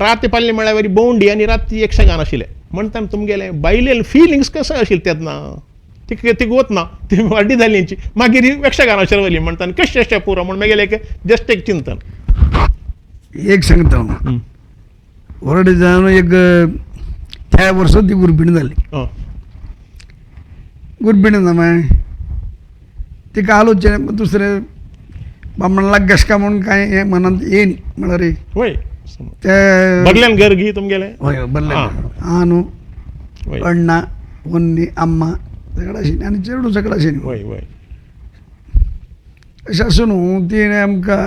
रात पाळ्ळी म्हळ्यार वरी भोंवडी आनी राती यक्षगान आशिल्लें. म्हणटा तुमगेलें बायलेले फिलिंग्स कशें आशिल्लें तेन्ना? तिका वतना ती वाड्डी जाली मागीर यक्षगाना शिरवली म्हणटा कशें अशें पुरो म्हूण मागीर एक जस्ट एक चिंतन. एक सांगता हांव, व्हड जावन एक त्या वर्सा ती गुरबीण जाली. गुरबीण मागीर तिका आलोचने दुसरें बामणाला गशका म्हणून कांय हें मनांत येयनी म्हळ्यार वय ते बदल्यान घर गी तुमगेलें? हय बदलें. आं न्हू, अण्णा, वन्नी, अम्मा सगळं आशिल्लें आनी चेडूं सगळं आशिल्लें. वय वय. अशें आसून न्हू तिणें आमकां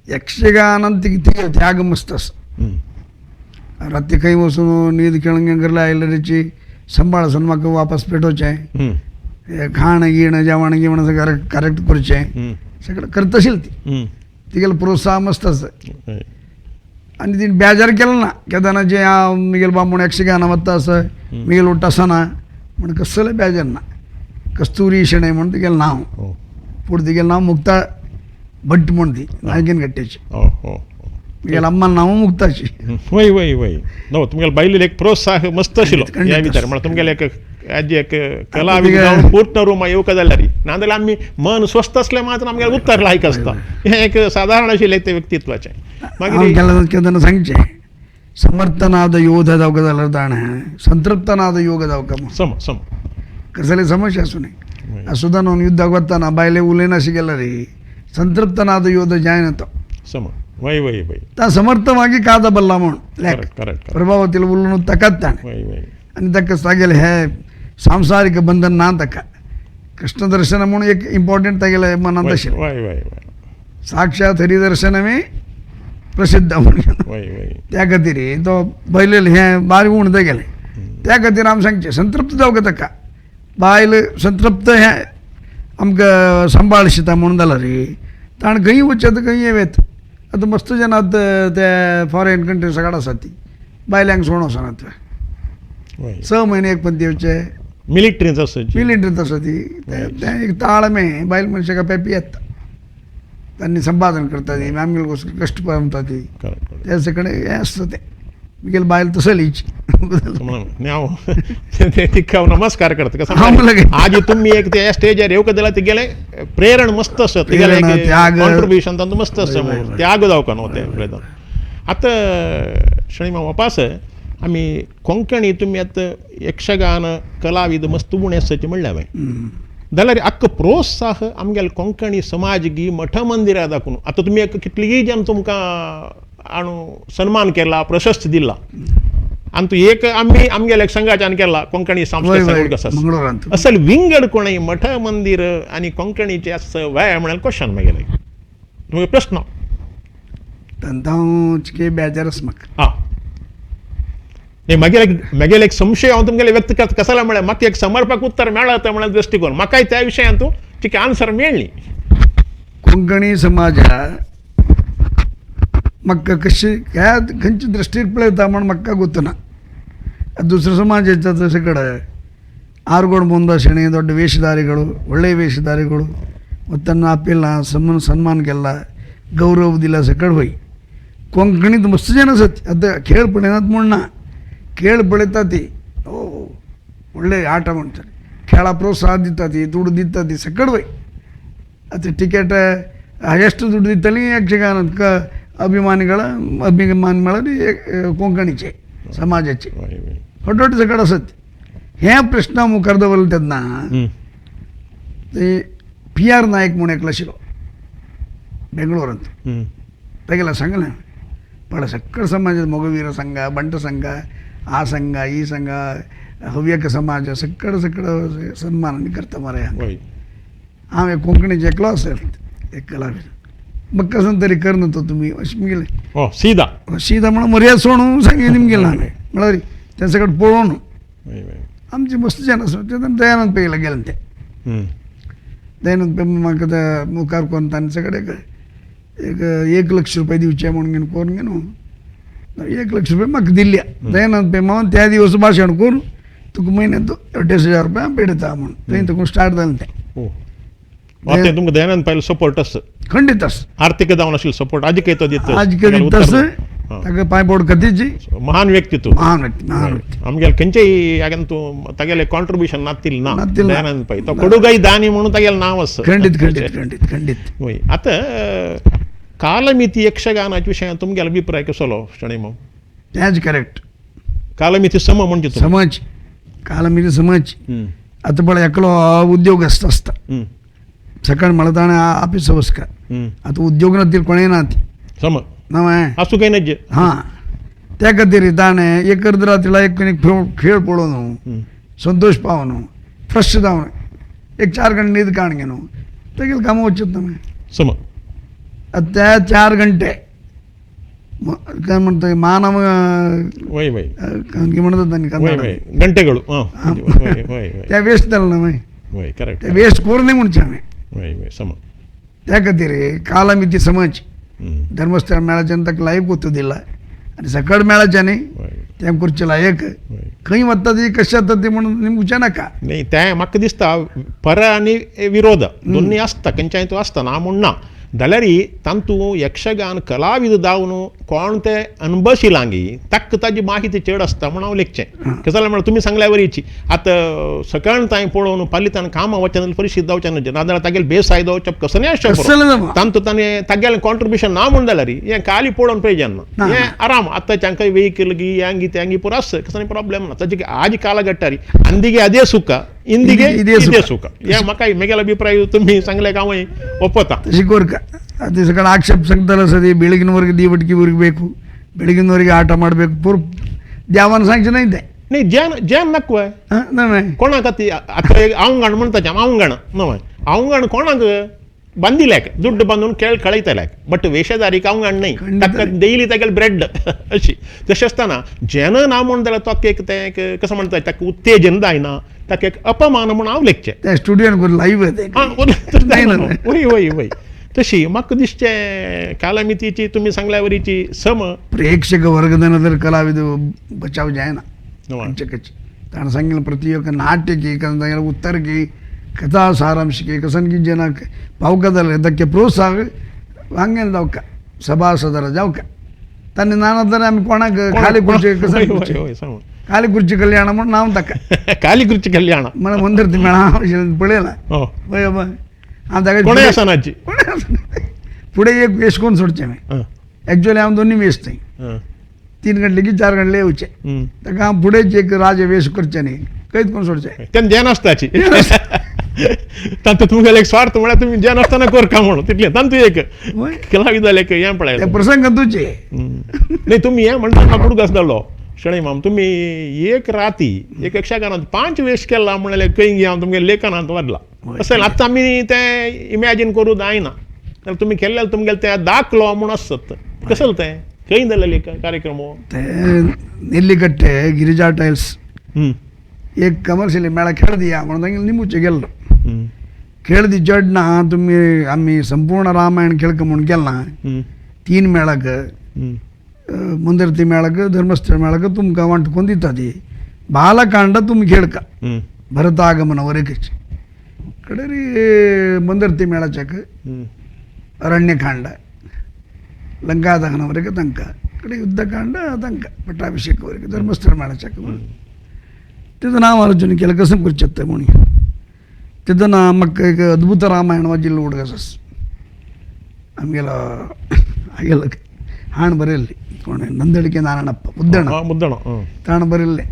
यक्षगानान ती त्याग मस्त आसा. राती खंय वचून न्हीद खेळूंक घरला आयल्यार सांबाळ आसून म्हाका वापस पेटोवचें, खाण गिण जेवण गिवण सगळें करेक्ट करचें, सगळें करता आशिल्ली ती. तिगेलो प्रोत्साहन मस्त आसा. आनी तिणें बेजार केलो ना केदना जे हांव मिगेल बामण यक्षगाना वता आसा मिगेल उट्ट आसना म्हण कसलें बेजार ना. कस्तुरी शेणै म्हण तिगेलें नांव, पूण तिगेलें नांव मुक्ता भट म्हण ती नायकीन गट्ट्याची. मिगेल अम्मा नांव मुक्ताची. वय वय वय. नो तुमगेले बायलेक एक प्रोत्साह मस्त आशिल्लो ह्या विचार. म्हळ्यार तुमगेले एक आज एक कलाविद जावन पूर्ण रुमा येवका जाल्यार नाजाल्यार आमी मन स्वस्थ आसलें मात्र आमगेलें उत्तर लायक आसता. हें एक सादारण आशिल्लें तें व्यक्तित्वाचें. मागीर केन्ना सांगचें समर्थनाद योध जावका जाल्यार ताणें संतृप्तनाद योग जावका. सम सम कसले समस्या आसूं न्ही सुद्दां न्हू युद्धाक वतना बायले उलयनाशी गेल्यार संतृप्तनाद योध जायना तो. सम वय वय वय. ता समर्थ मागीर कादा बल्ला म्हूण प्रभावतील उलोवन ताकाच ताणें. आनी ताका तागेलें हें सांसारीक बंधन ना ताका. कृष्ण दर्शन म्हूण एक इम्पॉर्टंट तागेलें मनांत आशिल्लें. साक्षात हरिदर्शनమే प्रसिद्ध म्हणून त्या खातीर तो बैलेल हें बारीक उण गेलें. त्या खातीर आमी सांगचें संतृप्त जावंक ताका बायल संतृप्त हें आमकां सांबाळशिता म्हणून जाल्यार ताणें खंय वचत खंय येत आतां मस्त जन आतां ते फॉरेन कंट्री सगळं आसा ती बायल्यांक सोडून वचना ते 6 म्हयने एक पंती येवचे मिलिटरींत आसा, मिलिटरींत आसा ती. तें एक ताळमे बायल मनशाक पेपी येता, तांणी संपादन करता ती, आमगेले कश्ट पळता ती, त्या सगळें हें आसता तें. मुगेली बायल तसलीच. हांव तिका नमस्कार करता. आज तुमी एक त्या स्टेजार येवंक दिला, तिगेलें प्रेरण मस्त आसा, तिगेलें कॉन्ट्रिब्युशन तांतूं मस्त आसा, त्याग जावका न्हू तें पळयता. आतां शणी मामा वापास आमी कोंकणी तुमी आतां यक्षगान कलाविद मस्त उणें आसाची म्हणलें हांवें, जाल्यार आक्क प्रोत्साह आमगेले कोंकणी समाज गी मठ मंदिरां दाखोवन आतां तुमी एक कितलीय जन तुमकां आणू सन्मान केला, प्रशस्त दिला, आनी तूं एक आमी आमगेले एक संघाच्यान केला कोंकणी सांस्कृतीक आसा असल विंगड कोणय मठ मंदिर आनी कोंकणीचे आसा वय म्हळ्यार क्वेश्चन मागीर तुमगे प्रश्न. हांव चिके बेजार आसा म्हाका. आं न्ही, मागीर मागेले एक संशय हांव तुमगेले व्यक्त करता. कसाला म्हळ्यार म्हाका एक समर्पक उत्तर मेळत म्हळ्यार दृश्टिकोन म्हाकाय त्या विशयान तूं तिका आन्सर मेळ्ळी. कोंकणी समाजा म्हाका कशी ह्या खंयच्या दृश्टीर पळयता म्हण म्हाका ಗೊತ್ತना. दुसरो ಸಮಾಜ ಇರ್ತದೆ ಕಡೆ ಆರುಗೋಡು ಮುಂದಾಸಣೆ ದೊಡ್ಡ ವೇಷಧಾರಿಗಳು, ಒಳ್ಳೆಯ ವೇಷಧಾರಿಗಳು, ಮತ್ತನ್ನು ಅಪ್ಪಿಲ್ಲ ಸನ್ಮಾನಕ್ಕೆಲ್ಲ ಗೌರವದಿಲ್ಲ ಸಕಡೆ ಹೋಗಿ ಕೊಂಕಣಿದ ಮಸ್ತ್ ಜನ ಸತ್ಯ ಅದು ಕೇಳ್ಪಡೇನತ್ ಮುಣ್ಣ ಕೇಳಿ ಬೆಳಿತಾತಿ. ಓ ಒಳ್ಳೆ ಆಟ ಮಾಡ್ತಾರೆ, ଖେಳ ಪ್ರೋತ್ಸಾಹ ದಿತ್ತಾತಿ, ದುಡ್ಡು ದಿತ್ತಾತಿ ಸಕ್ಕಡ್ ಹೋಯ್. ಅದು ಟಿಕೆಟ್ ಎಷ್ಟು ದುಡ್ಡು ದಿತ್ತಲ್ಲಿ ಯಕ್ಷಗಾನಕ್ಕೆ ಅಭಿಮಾನಿಗಳ ಅಭಿಮಾನಿಗಳಲ್ಲಿ ಕೊಂಕಣಿचे समाजाचे ದೊಡ್ಡ ದೊಡ್ಡ सगळं असत. हे प्रश्न मुखार दवरले तेन्ना ते पी आर नायक म्हणून एकलो आशिल्लो बेंगळूरांत, तागेलें सांगलें पण सगळं समाज मोगवीर संघ, बंट संघ, ಆ ಸಂಘ ಈ ಸಂಘ, ಹವ್ಯಕ ಸಮಾಜ सगळं सगळं सन्मान करता मरे. हांव एक कोंकणीचे एकलो आसा एक कलावीर, मग कसं तरी कर नव्हतो तुम्ही अशें मुगेलें सीदा सीदा म्हणून मर्याद सोडून सांगे निमगेलें हांवें म्हळ्यार तें सगळें पळोवन आमचे मस्त जन आसा ते दयानंद पैला गेले ते. दयानंद पै म्हाका ते मुखार कोन्न तांणे सगळें एक 1 लक्ष रुपये दिवचे म्हणून घेवन करून घेवन 1 लक्ष रुपये म्हाका दिल्ल्या दयानंद पै मावन. त्या दिवस भाशण करून तुका म्हयन्याक 2,500 रुपया हांव पेडयता म्हणून थंय तुका स्टार्ट जालें तें. तुमकां दयानंद पैलो सपोर्ट आसा? खंडीत आसा, आर्थीक जावन आशिल्लो सपोर्ट आजिकय तो दिता, आजिकय दिता आसा. ताका पांय बोड कतीची महान व्यक्ती तूं, महान व्यक्ती, महान व्यक्ती. आमगेले खंयचेय हागेन तूं तागेलें कॉन्ट्रिब्युशन नातील ना दयानंद पै, तो कडुगाय दानी म्हणून तागेलें नांव आसा. खंडीत खंडीत खंडीत खंडीत. वय आतां कालमिती यक्षगानाच्या विशयान तुमगेलो अभिप्राय कसलो शणै माम? तेंच करेक्ट. कालमिती सम म्हणजे समज, कालमिती समज. आतां पळय एकलो उद्योगस्थ आसता, सकाळ म्हळ्यार ताणें ऑफिस वचका, आतां उद्योग नातील कोणें ना ती सम नवें आसूं काय नज्जे. हां, त्या खातीर ताणें एक अर्द रातीला एक खेळ पळोवन संतोष पावन फ्रेश जावन एक 4 गंटे न्हीद काण घेवन तेगेलें कामां वचत नवें सम. त्या 4 गंटे काय म्हणतो मानव वय वय म्हणतात गंटेಗಳು त्या वेस्ट जालें नवें, वय करेक्ट, ते वेस्ट करूं न्ही म्हणचें हांवें. वय वय सम. त्या खातीर कालमिती समज धर्मस्थळ मेळाच्यान ताका लायक ಗೊತ್ತದಿಲ್ಲ आनी सकळ मेळाचें न्ही तें करचें लायक खंय वता ती कशें जाता ती म्हणून निमगे विचार नाका. न्ही तें म्हाका दिसता पर आनी विरोध दोन्ही आसता, खंयच्याय तो आसता ना म्हूण ना, जाल्यार तांतू यक्षगान कलाविद जावन कोण ते अनबशिलांगी ताका ताजी माहिती चड आसता म्हूण हांव लेखचें. कितें जालें म्हळ्यार तुमी सांगल्या वरीची आतां सकाळ तांय पळोवन पालितान कामां वचन परिस्थिती जावचें न्हय, नाजाल्यार तागेले बेसायदो वचप कसलें आसचें तांतू ताणें तागेलें कॉन्ट्रिब्युशन ना म्हूण जाल्यार हें खाली पळोवन पळय जेन्ना हें आराम आतांच्या हांकां वेहिकल गी ह्यांगी त्यांगी पुरो आसता कसलें प्रॉब्लेम ना. ताजे आज कालघट्टारी अंदिगे अದೇ सुख ಇಂದಿಗೆ ಇದೇ ಸುಖ. म्हाका मेगेलो अभिप्राय तुम्ही सांगले हांव ಒಪ್ಪತಾ. ತಶಿಕೋರ್ಕ ಅದು ಸಕಳ ಆಕ್ಷೇಪ ಸಂಗ್ತಲ್ಲ ಸರಿ, ಬೆಳಗಿನವರೆಗೆ ದೀವಟಿಗೆ ಉರಿಬೇಕು, ಬೆಳಗಿನವರೆಗೆ ಆಟ ಮಾಡಬೇಕು, ಪೂರ್ ದ್ಯಾವನ सांगचें न्ही तें. न्ही ज्यान ज्यान नाका कोणाक आतां हांवगण म्हणटा हांवगण नवें हांवगण कोणाक बांदिल्याक दुड्ड बांदून खेळ कळयतल्याक, बट वेशधारीक हांवगण न्ही, ताका डेली तागेले ब्रेड अशी. तशें आसतना जेन ना म्हूण जाल्यार तो एक तें एक कसो म्हणटा ताका उत्तेजन जायना, ताका एक अपमान म्हूण हांव लेखचें. त्या स्टुडियोन लायव्ह वय वय वय. तशी म्हाका दिसचे कालामितीची तुमी सांगल्या वरीची सम प्रेक्षक वर्गदನ तर कलाविद बचाव जायना आमचे ताणें सांगितलं प्रति नाट्यकी सांगितलं उत्तरकी कथा सारांशिकी कसनकी जन पावका दಕ್ಕೆ प्रोत्साह हांगेन जावका सभासदर जावका तांणी नाना आमी कोणाक खाली खुर्ची कसं खाली खुर्ची कल्याण म्हणून नाव ताका खाली खुर्ची कल्याण मला मंदर मेळा पळयला हांव ताका कोणय आसनाची फुडें एक वेश कोण सोडचें हांवें एक्चुअली हांव दोन्ही वेश थंय 3 गंटले की 4 गंटले येवचे ताका हांव फुडें एक राज वेश करचें न्ही कैद कोण सोडचें तेन्ना जें नासताची तांतूं तुमगेले एक स्वार्थ म्हळ्यार तुमी जें नासतना करका म्हणून तितलें तांतूं एक कलाविदाले एक हें पळयलें प्रसंग तुजे न्ही तुमी हें म्हणटा म्हाका उडगास जालो शणै माम तुमी एक राती एक यक्षगानांत 5 वेश केला म्हणल्यार खंय हांव तुमगे लेखनांत वाडला अशें आतां आमी तें इमॅजीन करूं जायना जाल्यार तुमी केल्ले तुमगेलें तें दाखलो म्हूण आसत कसलें तें खंय जालें कार्यक्रम ते नेल्लिकट्टे गिरिजा टायल्स एक कमर्शियल मेळा खेळदिया म्हणून निमुचे गेल्लो खेळदी चडना तुमी आमी संपूर्ण रामायण खेळक म्हूण गेला 3 मेळाक मुंदर्ती मेळाक धर्मस्थळ मेळाक तुमकां वांटकून दिता ती बालकांड तुमी खेळका भरतागमन वरेकच कडेरी मंदर्ती मेळाच्याक अरण्यकांड लंकादहनवರೆಗೆ ತನಕ ಕಡೆ ಯುದ್ಧಕಾಂಡ ತನಕ ಪಟ್ಟಾಭಿಷೇಕವರೆಗೆ ಧರ್ಮಸ್ಥಳ ಮೇಳಚಾಕ ತಿದ್ದ ನಾವು ಆಲೋಚನೆ ಕೆಲ ಕಸಂ ಕುರ್ಚತ್ತೆ ಮುಣಿ ತಿದ್ದ ನಾ ಮಕ್ಕ ಅದ್ಭುತ ರಾಮಾಯಣ ಜಿಲ್ಲೆ ಹುಡುಗ ಸಸ್ ಆಮೇಲೆ ಆಗಿಲ್ಲ ಹಾಣ್ ಬರೆಯಲ್ಲಿ ನಂದಳಿಕೆ ನಾರಾಯಣಪ್ಪ ಮುದ್ದಣ್ಣ ಮುದ್ದಣ್ಣ ತಾಣ ಬರೆಯಲ್ಲೇ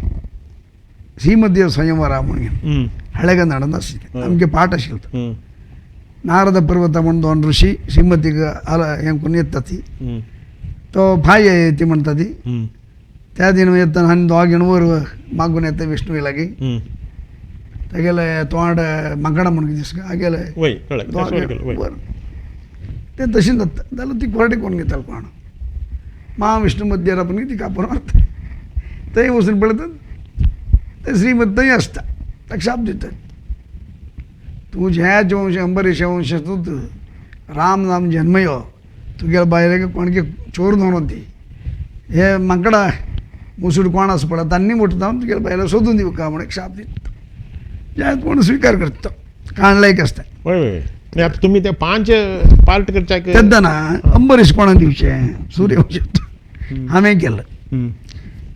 ಶ್ರೀಮತಿಯ ಸ್ವಯಂವರ ಮುಣಿ ಹಳೆಗನ್ನಡ ನಮಗೆ ಪಾಠ ಶಿಲ್ತ ನಾರದ ಪರ್ವತ म्हणून ऋषी श्रीमतीक हें करून येता ती तो भाई ती म्हणटा ती त्या दिन येतना आनी दोग वर मागून येता विष्णू लागीं तेगेले तोंड माकडां म्हणून दिसता आगेले ते तशें जाता जाल्यार ती कोरडी कोण घेतालो कोण महाविष्णू मध्यार आपण ती कापून मारता थंय वचून पळयता ते श्रीमती थंय आसता ताका शाप दितात तूं ह्याच वंश अंबरीश वंश तूं राम नाम जन्मयो तुगेले बायलेक कोणके चोर धरून ती हे माकडां मुसूड कोण आसा पळय तांणी मोठो जावन तुगेले बायलेक सोदून दिवका म्हण एक शाप दिता ज्या कोण स्वीकार करता काणलायक आसता. वय आतां तुमी ते 5 पार्ट करच्याक तेन्ना अंबरीश कोणाक दिवचें सूर्यवंश हांवें केलें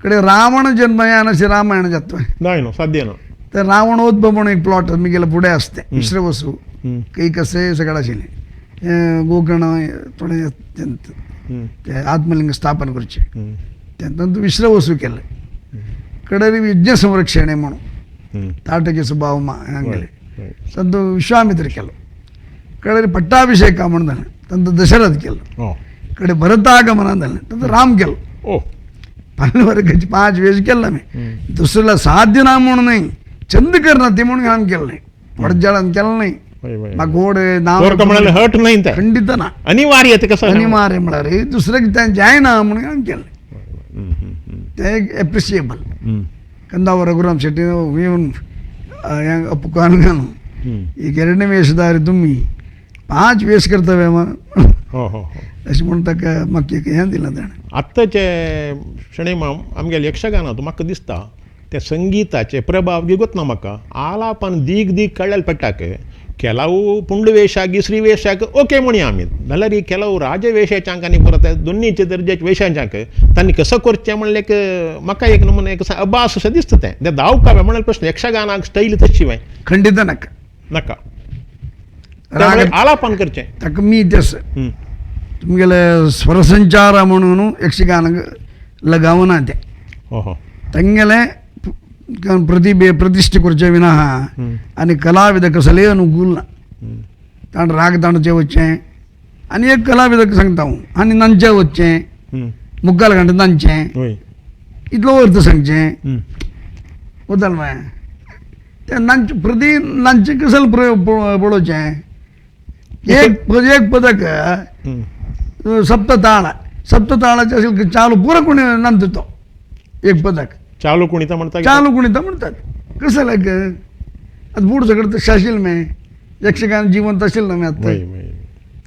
कडे रावण जन्म आनी रामायण जाता जायना साध्य ना. तर रावणोद्भव म्हणून एक प्लॉट मी गेलं पुढे असते मिश्रवसू काही कसे सगळं आशिल्लें गोकर्ण थोडे ते आत्मलिंग स्थापन करचे त्यानंतर विश्रवसू केलं कडे यज्ञ संरक्षण म्हणून ताटके सुभावमा हांगेले संत विश्वामित्र केलं कडे पट्टाभिषेक म्हणून जालें तंत दशरथ केलं कडे भरतागमन जालें तंत राम केलं. पन्नास 5 वेश केलं मी दुसऱ्याला साध्य ना म्हणून नाही चंद करणार ते म्हणून काम केलं नाही पडजाळान केलं नाही म्हाका गोड नांव हर्ट नाही खंडित ना अनिवार्य कसं अनिवार्य म्हळ्यार दुसऱ्याक तें जायना म्हणून काम केलें तें एक एप्रिशिएबल. कंदावर रघुराम शेट्टी येवन अपकान एक ಎರಡನೇ ವೇಷಧಾರಿ तुम्ही 5 वेश करतवे अशें म्हूण ताका म्हाका एक हें दिलां ताणें. आत्ताचे शणै माम आमगेले यक्षगानांत म्हाका दिसता ते संगीताचे प्रभाव गिगोत ना म्हाका आलापान दीग दीग काडल्यार पडटाक ಕೆಲವು ಪುಂಡು ವೇಷ ಗಿಸ್ರಿ ವೇಷಕ್ಕೆ ಓಕೆ म्हणी आमी जाल्यार ಕೆಲವು राजवेशाच्यांक आनी परत दोन्हीचे दर्जाचे वेशांच्यांक तांणी कसं करचें म्हणलें एक म्हाका एक नमुने एक अभास अशें दिसता तें तें दावकाव्य म्हणल्यार प्रश्न यक्षगानाक स्टैल तशी वय खंडित नाका नाका आलापान करचें ताका मी तस तुमगेले स्वरसंचार म्हणून यक्षगानाक लगावना तें तांगेलें प्रतिभे प्रतिष्ठे करचे विना आनी कलाविदक कसले अनुकूल ना ताण राग तांडचे वचचें आनी एक कलाविदक सांगता हांव आनी नांचे वचचें मुखाल घांट नांचें इतलो अर्थ सांगचें वताल मागीर तें नांचे प्रति नांचे कसले प्रयोग पळोवचें एक एक पदक सप्तताळ सप्तताळाचे असेल चालू पुरो कोणी नांदतो तो एक पदक चालू कुणिता म्हणतात चालू कुणिता म्हणतात कसं लाग आता पुढं सगळं तर शाशील मे यक्षगान जिवंत असेल ना मी आता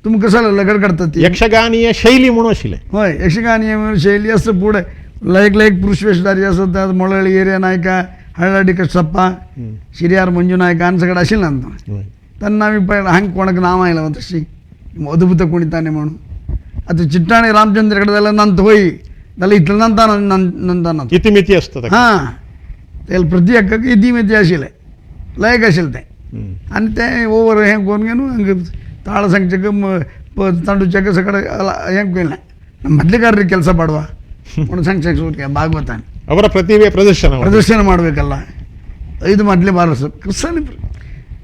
तुमकां कसो लगड काडटा ती यक्षगानीय शैली म्हणून आशिल्लें. हय, यक्षगानीय शैली आसा फुडें लयक लयक पुरुष वेशधारी आसा. ಮೊಳಹಳ್ಳಿ ಏರಿಯಾ ನಾಯಕ, ಹಳ್ಳಹಳ್ಳಿ ಕೃಷ್ಣಪ್ಪ, ಶಿರಿಯಾರ್ ಮಂಜು ನಾಯಕ ಅನ್ सगळं आशिल्लें आमकां. तेन्ना आमी पळयलां हांगा कोणाक नांव आयलां तशी अद्भुत कुणिताने म्हणून. आतां चिट्टाणी रामचंद्र कडेन जाल्यार नंत होय जाल्यार इतलें नंता नंताना इतिमिती आसता. हां, तेल प्रति हक्काक इतिमिती आशिल्लें, लयक आशिल्लें तें. आनी तें ओवर हें करून घेवन हांगा ತಾಳ ಸಂಚಕ್ಕೆ ತಂಡು ಸಕಡೆ हें केलें. ಮದ್ಲಿಗಾರರಿಗೆ ಕೆಲಸ ಮಾಡುವ ಒಂದು ಸಂಚ ಭಾಗವತಾನೆ ಅವರ ಪ್ರತಿಭೆ ಪ್ರದರ್ಶನ ಪ್ರದರ್ಶನ ಮಾಡಬೇಕಲ್ಲ. 5 मदले बारस कृष्ण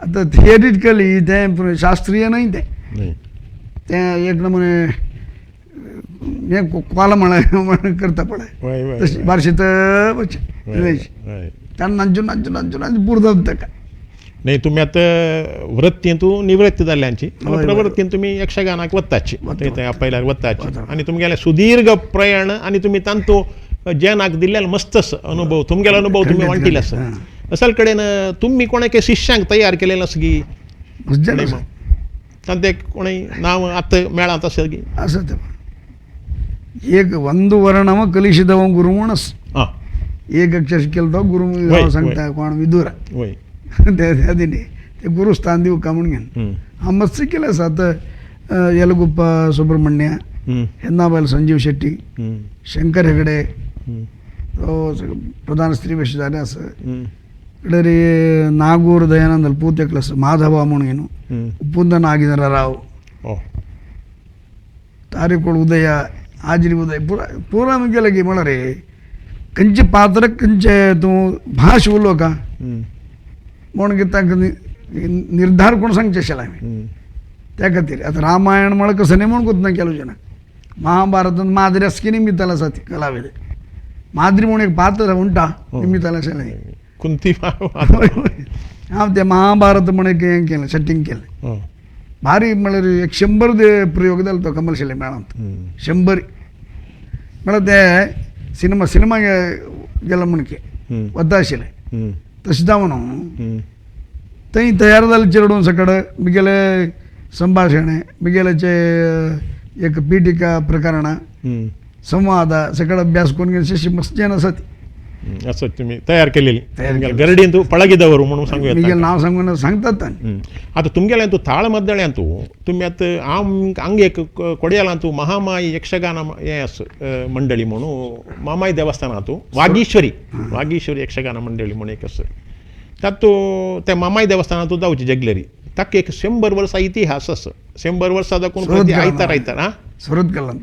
आतां थिएटिकली तें शास्त्रीय न्हय तें तें एक नमुने हें कोला म्हळ्यार करता पळय तशी बारशीत ताणें नांचून नांचून नांचून नांचून पुरता ताका. नाही तुम्ही आता वृत्तींतू निवृत्ती जाल्ल्यांची प्रवृत्तीन तुमी यक्षगानाक वताची थंय थंय आपयल्यार वताची आनी तुमगेलें सुदीर्घ प्रयाण आनी तुमी तांतू जनाक दिल्ले मस्त अनुभव, तुमगेलो अनुभव तुमी वांटिल्ले आसा. असल कडेन तुमी कोणाक शिष्यांक तयार केलेलें आसा की तांचे कोणूय नांव आतां मेळां तशें की आसा तें. एक ಒಂದು ವರ್ಣವ ಕಲಿಸಿದವ ಗುರು म्हणस एक अक्षर केलं तो गुरु सांगता कोण विदुर ते ते गुरुस्थान दिवका म्हणून घेवन हांव मस्त केलें आसा. आतां यलगुप्पा सुब्रमण्य, हेन्नाबायल संजीव शेट्टी, शंकर हेगडे तो प्रधान स्त्री वेशधारी आसा. कडे नागूर दयानंद पूतेकल आसा, माधव म्हणून घेवन उप्पुंद नागेंद्र राव, तारेकोड उदय, आजरी उदय पुरा पुरा गेले की म्हळ्यार खंयचे पात्र खंयचे तूं भाश उलोवका म्हूण कितें तांकां निर्धार कोण सांगचें आशिल्लें हांवें त्या खातीर. आतां रामायण म्हळ्यार कसं न्ही म्हूण कोत्ना केलो जना महाभारतान माद्री आसकी निमित्ताल आसा ती कलाविद माद्री म्हूण एक पात्र उंटा निमित्ताल आशिल्लें कुंती हांव तें महाभारत म्हूण एक हें केलें, सेटींग केलें. भारी म्हळ्यार एक 100 प्रयोग जालो तो कमलशिले मेळांत 100 म्हळ्यार ते सिनेमा सिनेमा गेलो म्हणके वता आशिल्लें तशें जावन थंय तयार जालें चेडूं सकड मिगेले संभाशणे मिगेलेचे एक पीठिका प्रकरणां संवाद सगळं अभ्यास करून शिष्य मस्त जन आसा ती असं तुम्ही तयार केलेली गरडीन तूं पळगिदवर म्हणून सांगू मिगेल नांव सांगून सांगतात. आतां तुमगेलें तूं ताळमद्दळ्यां तूं तुमी आतां हांव हांगा एक कोडयालां तूं महामाई यक्षगान हें आसा मंडळी म्हणून मामाई देवस्थानां तूं वागीश्वरी वागीश्वरी यक्षगान मंडळी म्हणून एक आसा. तातूंत त्या मामाई देवस्थानां तूं जावची जगलेरी ताका एक 100 वर्सां इतिहास आसा. 100 वर्सां दाखोवन प्रति आयतार आयतार आं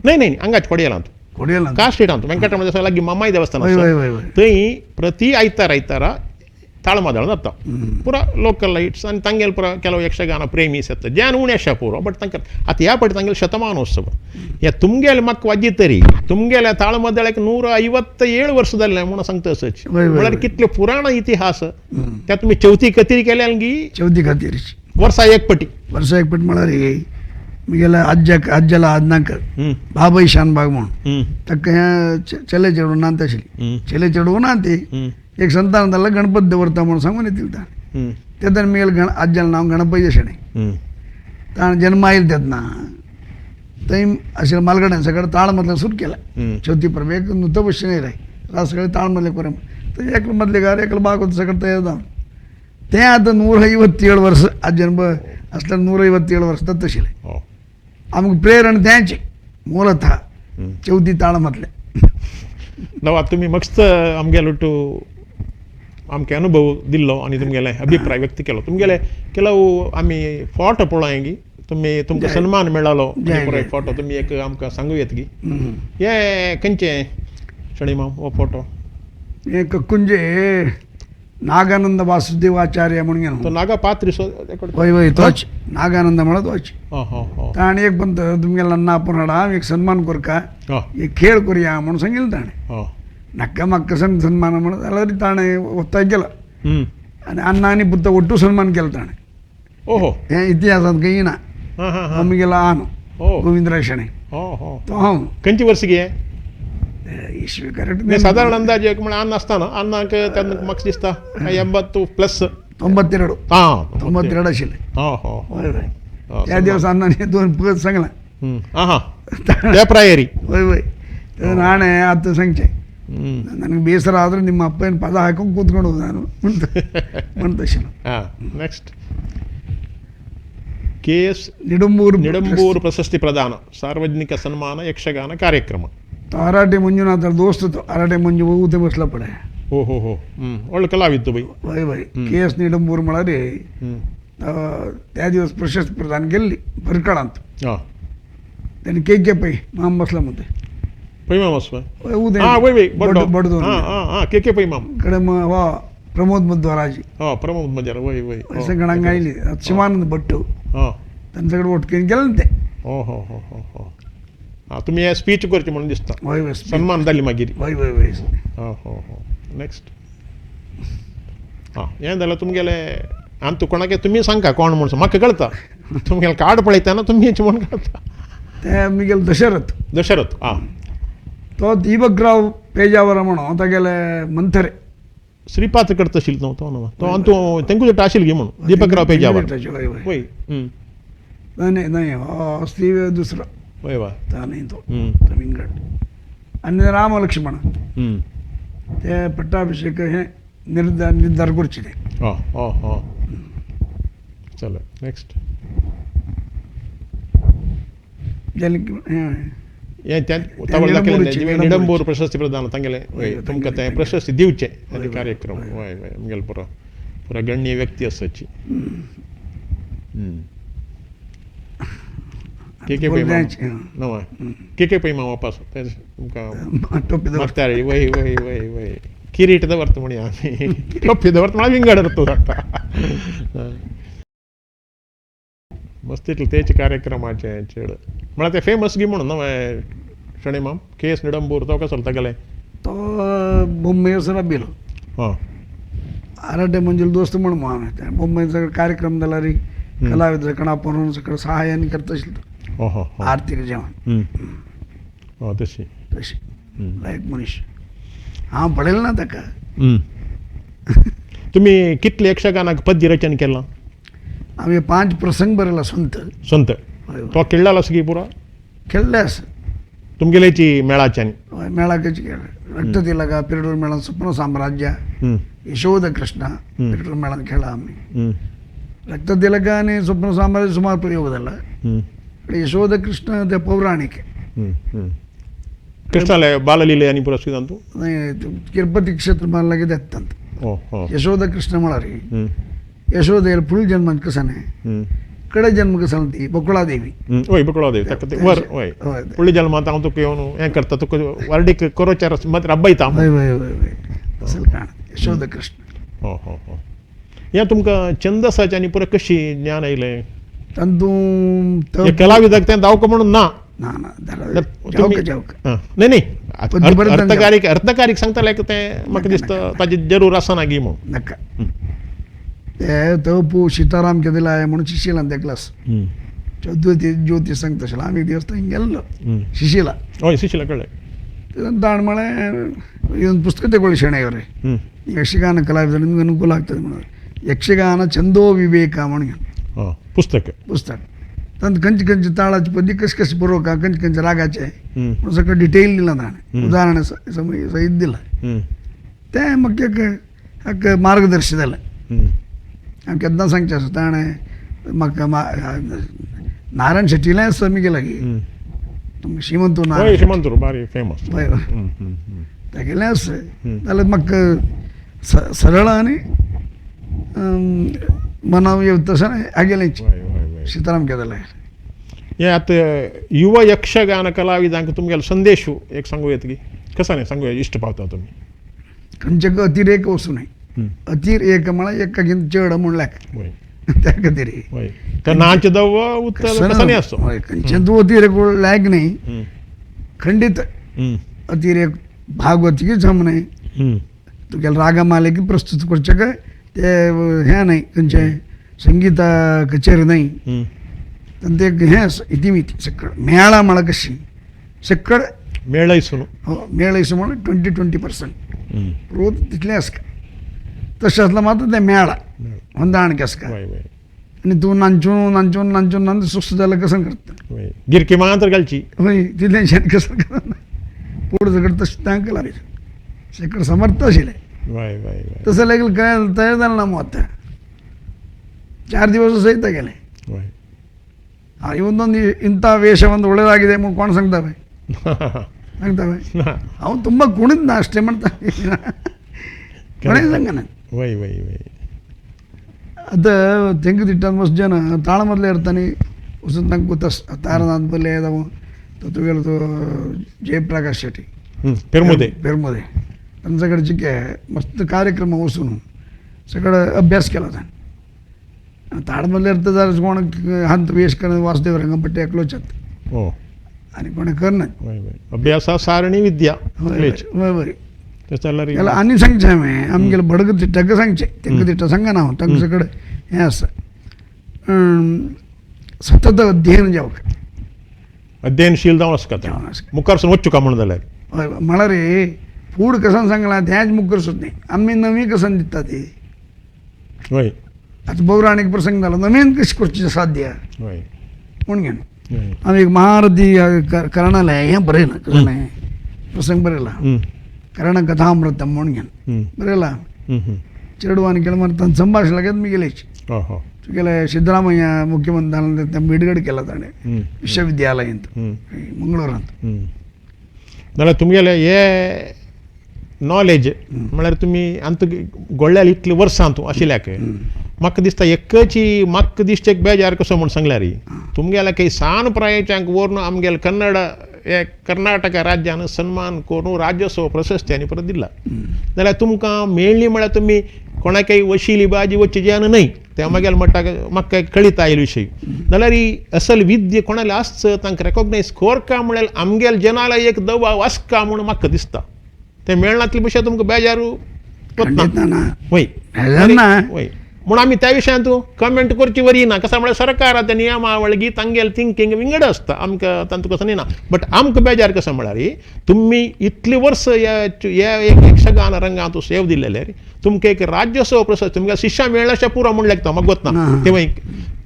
नाही नाही हांगाच कोडयेलांत का स्ट्रीटांत वेंकटरमण देवस्थान लागीं मामाई देवस्थान आसा थंय प्रति आयतार आयतारा ताळमादळ जाता पुरा लोकल लायट्स आनी तांगेले पुरा ಕೆಲವು यक्षगान प्रेमी येता ज्यान उणें आसा पुरो बट तांकां आतां ह्या फावटी तांगेले शतमानोत्सव ह्या तुमगेले म्हाका वाजी तरी तुमगेल्या ताळमदळ्याक 157 वर्सां जाल्लें म्हणून सांगता असच म्हळ्यार कितले पुराण इतिहास त्या तुमी चवथी खातीर केल्या गी चवथी खातीर वर्सा एक पटी वर्सा एक पटी म्हळ्यार मिगेले आज्याक आज्याला आदनाक बाबाई शानबाग म्हणून ताका हें चले चेडूं नात आशिल्ली चले चेडूं ना ती एक संतान जाल्यार गणपत दवरता म्हणून सांगून येतील ताणें तेन्ना मिगेले गण आज्यालें नांव गणपती अशें ताणें जन्म आयलो तेन्ना थंय आशिल्लें मालगड्यान सगळें ताळमदलें सुरू केलें चवथी परबेक नुतवश्य न्ही रात सगळें ताळमदलें करून थंय एकलो मदलेकार एकलो बाग सगळें तयार जावन तें आतां 157 वर्स आज्यान आसल्यार 157 वर्स जाता आशिल्लें. आमकां प्रेरण तेंच ಮೂಲತಃ चवथी ताळमदलें. नवा तुमी मस्त आमगेलो टू आमके अनुभव दिल्लो आनी तुमगेले अभिप्राय व्यक्त केलो. तुमगेले ಕೆಲವು आमी फोटो पळोवया गी तुमी तुमकां सन्मान मेळ्ळो फोटो तुमी एक आमकां सांगू येत गी हे खंयचे शणीमाम हो फोटो? हे कक्कुंजे नागानंद वासुदेवाचार्य म्हणून तो नागा पात्री वय वय तोच नागानंद म्हणत तोच ताणें एक पंत तुमगेले अन्ना आपण हाडा एक सन्मान करका एक खेळ करूया म्हणून सांगितलं ताणें. नक्का म्हाका सन्मान म्हणत जाल्यार ताणें ಒತ್ತಾಯ केला आनी अण्णा आनी पुता ಒಟ್ಟು सन्मान केला ताणें. ओहो हें इतिहासांत खंय ना. आमगेलो आनो गोविंदराय शणै तो हांव खंयचे वर्स गे इसवी करेक्ट साधारण अंदाज एक म्हळ्यार अन्न आसतना अन्नाक तेन्ना म्हाका दिसता 80 प्लस 92 92 आशिल्लें. हय हय. त्या दिवस अण्णाने दोन पद सांगला. हां त्या ಪ್ರಾಯರಿ. वय वय ನಾಣೆ ಆತ ಸಂಖ್ಯೆ ನನಗೆ ಬೇಸರ ಆದರೆ ನಿಮ್ಮ ಅಪ್ಪ ಏನು ಪದ ಹಾಕೊಂಡು ಕೂತ್ಕೊಂಡು ನಾನು ಅಂತ. ಹಾಂ, next K S Nidambur Nidambur ಪ್ರಶಸ್ತಿ ಪ್ರದಾನ, ಸಾರ್ವಜನಿಕ ಸನ್ಮಾನ ಯಕ್ಷಗಾನ ಕಾರ್ಯಕ್ರಮ. ಅರಾಟೆ ಮಂಜುನಾಥರ ದೋಸ್ತ ಅರಾಟೆ ಮಂಜು ಊತೆ ಬಸ್ಲ ಪಡೆ. ಓ ಹೋ ಹೋ, ಒಳ್ಳೆ ಕಲಾವಿತ್ತು by. Y Y K S Nidambur म्हळ्यार त्या दिवस प्रशस्ती प्रदान केल्ली भरकळांत. त्यांनी के के पै माम बसला म्हणते. पै माम असं उदय वय वय बड बड हां हां के के पै माम कडे मग वा प्रमोद मध्वराजी. हां प्रमोद मध्वर वय वय सगळं हांगा आयली शिवानंद भट्ट तांचे कडेन वटकेन गेले ते. हो हो हो हो हो, हां तुमी हे स्पीच करचे म्हणून दिसता. वय वय सन्मान जाली मागीर. वय वय वय. हो हो हो, नेक्स्ट. हां हें जाल्यार तुमगेलें आनी तूं कोणाक तुमी सांगा कोण म्हूण म्हाका कळता, तुमगेलें कार्ड पळयतना तुमी म्हूण कळता. ते मिगेल दशरथ. दशरथ हां, तो दीपकराव पेजावर म्हणून तागेले मंथरे श्रीपाद करता आशिल्लो तो तो तो आनी तूं तेंकूच आशिल्लो गी म्हणून दीपकराव पेजावर. वय नाही नाही स्त्री दुसरो वय वा नाही तो विंगड. आनी राम लक्ष्मण ते पट्टाभिषेक हे निर्धार निर्धार करचे ते. हां हां हां, चलो नेक्स्ट. निडंबूर प्रशस्ती प्रदान तांगेले तुमकां तें प्रशस्ती दिवचें आनी कार्यक्रम. वय वय आमगेले पुरो पुरा गण्य व्यक्ती आसाची. के के पै माम के के पै माम वापस तुमकां मागता रे. वय वय वय वय किरीट दवरता म्हणया आमी, टोपी दवरता म्हळ्यार विंगड अर्थ जाता. मस्त इतलें तेच कार्यक्रमाचें चेड म्हळ्यार ते फेमस गी म्हणून नवें शणै माम के एस निडंबूर तो कसो तागेलें तो बॉम्बे बिलो. हां आराटे मंजुल दोस्त म्हणून हांवें बॉम्बे सगळे कार्यक्रम जाल्यार कलाविद कडेन आपोवन सगळें सहाय्यान करता आशिल्लो आर्थिक जेवण. हय तशी तशी लायक मनीस हांव पळयलें ना ताका. तुमी कितले यक्षगानाक पद्य रचन केलां? आमी 5 प्रसंग बरयला संत. संत तो खेळ्ळा आसा की पुरो खेळ्ळे आसा तुमगेलेची मेळाच्यानी? हय मेळाकच खेळ्ळे. रक्ततिलका पिरडूर मेळान स्वप्न साम्राज्य यशोद कृष्ण पिरडूर मेळान खेळ्ळा आमी. रक्ततिलक आनी स्वप्न साम्राज्य सुमार प्रयोग जाला. यशोद कृष्ण ते पौराणिक. कृष्णाले बाललीले आनी पुरस्कृत तूं तिरुपती क्षेत्र लागीं येतात. यशोद कृष्ण म्हळ्यार यशोदेल फुल जन्म कसाने कडे जन्म कसाने ती बकुळादेवी. वय बकुळादेवी वर वय फुडले जन्मांत हांव तुका येवन हें करता तुका वर्डीक कोरोचार मात्र रब्बयता. वय वय वय वय असल काण यशोद कृष्ण. हो हो हो, हें तुमकां छंदसाचें आनी पुरो कशी ज्ञान आयलें? तातूंत कलाविदाक तें दावको म्हणून ना ना ना जावक न्ही न्ही अर्थकारीक अर्थकारीक सांगताले तें म्हाका दिसता ताजी जरूर आसना गी म्हणून नाका. ते तपू सीताराम केदिलाय म्हणून शिशिलान त्या क्लास ज्योती ज्योती सांगता आशिल्लो. आमी एक दिवस थंय गेल्लो शिशिला. हय शिशिला कळ्ळें. ताणें म्हळें ಇದೊಂದು ಪುಸ್ತಕ ತಗೊಳ್ಳಿ ಶೆಣೆಯವರೇ, ಯಕ್ಷಗಾನ ಕಲಾವಿದರು ನಿಮ್ಗೆ ಅನುಕೂಲ ಆಗ್ತದೆ म्हणून. ಯಕ್ಷಗಾನ ಛಂದೋ ವಿವೇಕ म्हणून पुस्तक पुस्तक तांत खंयचे खंयचे ताळाचे पद्य कशें कशें बरोवंक खंयचे खंयचे रागाचे म्हणून सगळें डिटेल दिलां ताणें, उदाहरण सहित दिलां. तें म्हाका एक मार्गदर्शन जालें. हांवें केन्ना सांगचें आसा ताणें म्हाका नारायण शेट्टीलें आसा आमी गेला की श्रीमंत नारायण श्रीमंत बारी फेमस हय तागेलें आसा जाल्यार म्हाका सरळ आनी मनाव येवता तशें हागेलें सीताराम केदले. हे आतां युवा यक्षगान कलाविदांक तुमगेलो संदेश एक सांगू येता की कसाने सांगू इश्ट पावता तुमी? खंयचे अतिरेक वचूं न्हय. अतिरेक म्हळ्यार एकाकीन चड म्हणल्यार त्या खातीर नाच दव उत्तर कसाने आसतो. हय खंयचें तूं अतिरेक लायक न्ही, खंडीत अतिरेक भागवत जम न्हय. तुगेले रागमालेक प्रस्तुत करचें काय ते हें न्हय खंयचें संगीता कचेरी न्हय. ते हें इतिमिती सगळं मेळा म्हळ्यार कशी सगळं मेळयसून हो मेळयसून म्हणून 20-20% रोज तितलें आसता. तशें आसल्यार मात्र तें मेळा ಹೊಂದಾಣಿಕೆ आसता. आनी तूं नांचून नांचून नांचून नांचून सुस्त जाल्यार कसन करता गिरकी मात्र घालची हय तितलें कसन करना पोड सगळं तशें तांकां लायचें सगळं समर्थ आशिल्लें. तसं लागेल काय तयार जालें ना मग आतां 4 ದಿವಸ ಸಹಿತ गेले. ಇವೊಂದೊಂದು ಇಂಥ ವೇಷ ಒಂದು ಒಳ್ಳೆಯದಾಗಿದೆ ಕೋಣ सांगತಾವೆ सांगತಾವೆ ಅವನು ತುಂಬ ಕುಣಿದ್ನ ಅಷ್ಟೇ ಮಾಡ್ತಾನೆ ಕೊನೆ ಸಂಗನ. ಅದು ತೆಂಗುದಿಟ್ಟ ಮಸ್ತ್ ಜನ ತಾಳ ಮೊದಲೇ ಇರ್ತಾನೆ ವಸಂತ ಗೊತ್ತ ತಾರನಾಥ್ ಬಲ್ಲೆ ಅದಾವ ತುಗೆಲ್ಲ ಜಯಪ್ರಕಾಶ್ ಶೆಟ್ಟಿ पेरमुदे पेरमुदे त्यांच्याकडे चिके मस्त कार्यक्रम वसून सगळं अभ्यास केला होता. ताडमधले अर्थ कोण हंत वेश करणं वासुदेव रंगपट्टी एकलोचात हो आणि कोणी करणार अभ्यासा सारणी विद्या त्याला आणि सांगचे आम्ही आमगेले बडग तिट्टाक सांगचे तेंका तिट्टा सांगना हांव तांकां सगळें हें आसा सतत अध्ययन जावंक अध्ययनशील जावन आसता मुखार सून वच्चू का म्हणून जाल्यार हय म्हळ्यार फूड कसान सांगलां तेंच मुखार सुद्दां आमी नवी कसान दिता ती. हय आतां पौराणीक प्रसंग जालो नवीन कशी करची साध्य हय म्हूण घेवन आमी एक महारथी कर्णालें हें बरयलां कसलें प्रसंग बरयला कर्ण कथामृतम म्हूण घेवन बरयला चेडवान केलं मग तांचं संभाषण लागत मी गेलेच तुगेले सिद्धरामय्य मुख्यमंत्री ते बिडगड केला ताणें विश्वविद्यालयांत मंगळूरांत. नाल्यार तुमगेले हे नॉलेज म्हळ्यार तुमी आमकां गोळ्याल इतले वर्सां तूं आशिल्ल्याक म्हाका दिसता एकची म्हाका दिसता एक बेजार कसो म्हूण सांगल्यार तुमगेल्या काही सान प्रायेच्यांक व्हरून आमगेले कन्नड हे कर्नाटक राज्यान सन्मान करून राज्योत्सव प्रशस्ती आनी परत दिला जाल्यार तुमकां मेळ्ळी म्हळ्यार तुमी कोणाकय वशिली बाजी वच्ची जेन न्हय तें मागीर म्हणटा म्हाका कळीत आयल विशय जाल्यार ही असल विद्या कोणाले आसच तांकां रेकोगनायज कोरका म्हळ्यार आमगेले जनाला एक दबाव आसका म्हूण म्हाका दिसता तें मेळनातले भशेन तुमकां बेजार वतना वय वय म्हूण आमी त्या विशयांत कमेंट करची वरी ना कसो म्हळ्यार सरकार आतां नियमावळ तांगेले थिंकींग विंगड आसता आमकां तांतूं कसो ना बट आमकां बेजार कसो म्हळ्यार तुमी इतली वर्स ह्या एक यक्षगान रंगांत सेव दिलेले तुमकां एक राज्योत्सव प्रसंग तुमकां शिश्या मेळ्ळें पुरो म्हूण लेगता म्हाका गोतना तें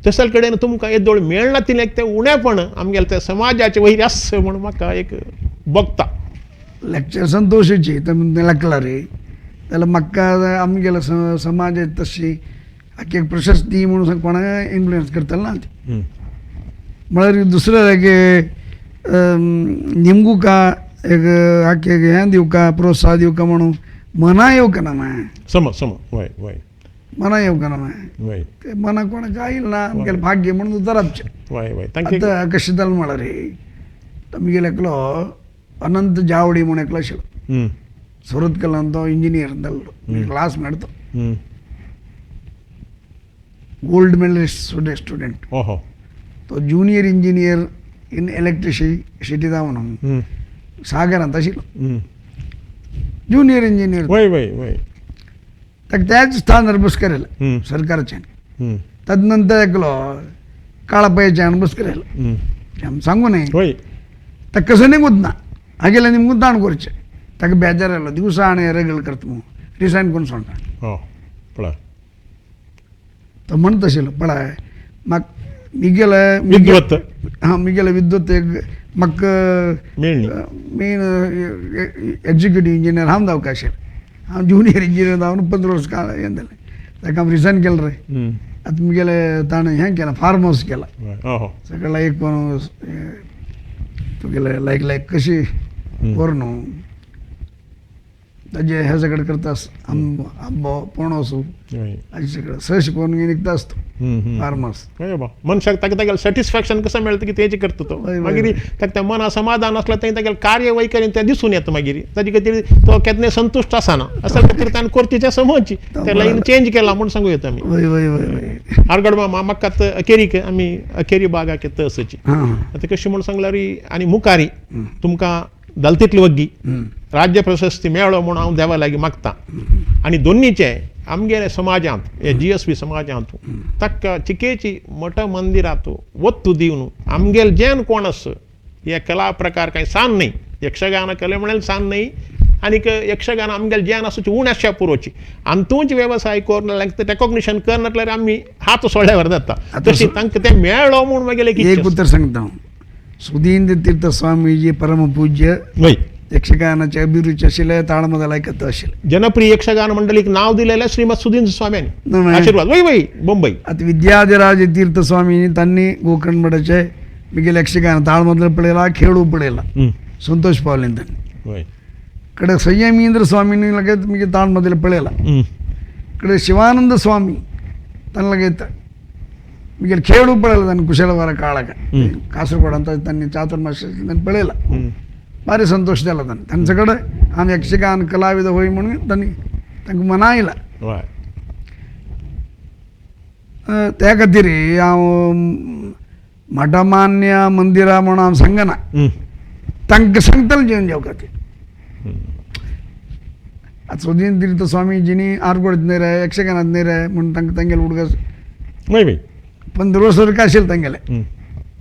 तसल कडेन तुमकां येदोळ मेळना तितलें तें उणेपण आमगेलें तें समाजाचें वयर आस म्हूण म्हाका एक भोगता. लेक्चर संतोषाची लागला रे त्याला म्हाका आमगेले समाज तशी एक प्रशस्ती म्हणून कोणा इन्फ्लुएन्स करतले ना ती म्हळ्यार दुसरें एक निमगू का एक आखे हें दिवका प्रोत्साह दिवका म्हणून मना येवका ना मागीर सम सम वय वय मना येवका ना मागीर ते मना कोणाक आयल ना आमगेलें भाग्य म्हणून उतरापचें. वय वय आतां कशें जालें म्हळ्यार आमगेलो एकलो अनंत जावडी म्हूण एकलो आशिल्लो सुरतकलान तो इंजिनियर जाल्लो क्लास मेळतो गोल्ड मेडलिस्ट स्टुडंट तो ज्युनियर इंजिनियर इन इलेक्ट्रिसिटी जावन सागरांत आशिल्लो ज्युनियर इंजिनियर वय वय वय ताका त्याच स्थानार बसकरायला सरकारच्यान. तदनंतर एकलो काळापयाच्यान बसकरायला आमी सांगू न्हय ताका कसो निमूत ना हागेले निमगूत दाण करचें ताका बेजार आयलो दिवसा आनी रगल करता म्हूण रिसायन करून सोडटा. तो म्हणत आशिल्लो पळय म्हाका मिगेले विद्वत हां मिगेले विद्वत एक म्हाका मेन एग्जिक्युटीव इंजिनियर हांव जावंक आशिल्लें हांव ज्युनियर इंजिनियर जावन 15 वर्स काळ हें जालें ताका हांव रिसायन केलें रे. आतां मिगेले ताणें हें केलां फार्म हावस केलां सगळें एक तुगेले लायक लायक कशी व्हर न्हू ताजे हे सगळें करता आंबो आंबो पणस अशें सगळें सश करून निघता आसता फार्म हावस. मनशाक ताका तागेलें सॅटिस्फॅक्शन कसो मेळटा की तेजें करता तो मागीर ताका तें मना समाधान आसल्यार तें तागेलें कार्य वैखरी तें दिसून येता मागीर ताजे खातीर तो केन्नाय संतुश्ट आसना असल्या खातीर ताणें करची तें समजची तें लायन चेंज केला म्हूण सांगू येता आमी. वय वय वय आरगड मामा म्हाका आतां अखेरीक आमी अखेरी बागाक येता असची आतां कशें म्हूण सांगल्यार आनी मुखारी तुमकां जाल तितली वग्गी राज्य प्रशस्ती मेळ्ळो म्हूण हांव देवा लागीं मागता आनी दोन्नीचे आमगेले समाजांत हे GSV समाजांत ताका चिकेची मठ मंदिरांत वत्तू दिवन आमगेले जेन कोण आस हे कला प्रकार कांय सान न्हय यक्षगान कले म्हळ्यार सान न्हय आनीक यक्षगान आमगेले जेन आसूची उण आसच्या पुरोची आनी तूंच वेवसाय कर रेकॉग्निशन करनासल्यार आमी हात सोडल्यावर जाता. तशी तांकां तें मेळ्ळो म्हूण मागीर एक उतर सांगता, सुधींद्र तीर्थ स्वामीजी परमपूज्य वय यक्षगानाचे अभिरुची आशिल्ले, ताळमदल आयकता आशिल्ले. जनप्रिय यक्षगान मंडळीक नाव दिलेलें श्रीमद सुधींद्र स्वाम्यांनी आशीर्वाद. वय वय मुंबई. आतां विद्याधिराज तीर्थ स्वामी तांणी गोकर्ण मठाचे मिगेल यक्षगान ताळमदल पळयला, खेळू पळयला, संतोष पावले तांणी. कडे संयमींद्र स्वामीनी लगेच मिगे ताळमदल पळयला. कडे शिवानंद स्वामी तांणी लगेच मिगेल खेळू पळयला तांणी कुशलवाರ काळाक कासरगोड ಅಂತ तांणी ಚಾತುರ್ಮಾಸ तांणी पळयला, भारी संतोष जाला तांणी. तांचे कडेन आमी यक्षगान कलाविद होय म्हणून तांणी तांकां मनायला. त्या खातीर हांव मठमान्य मंदिरां म्हणून हांव सांगना, तांकां सांगतलें जेवन जेव खातीर. आतां सुधींद्र तीर्थ स्वामीजींनी आरगोड न्ही रे यक्षगानात न्ही रे म्हूण तांकां तांगेले उडगास 15 वर्स काय आशिल्लें तांगेलें.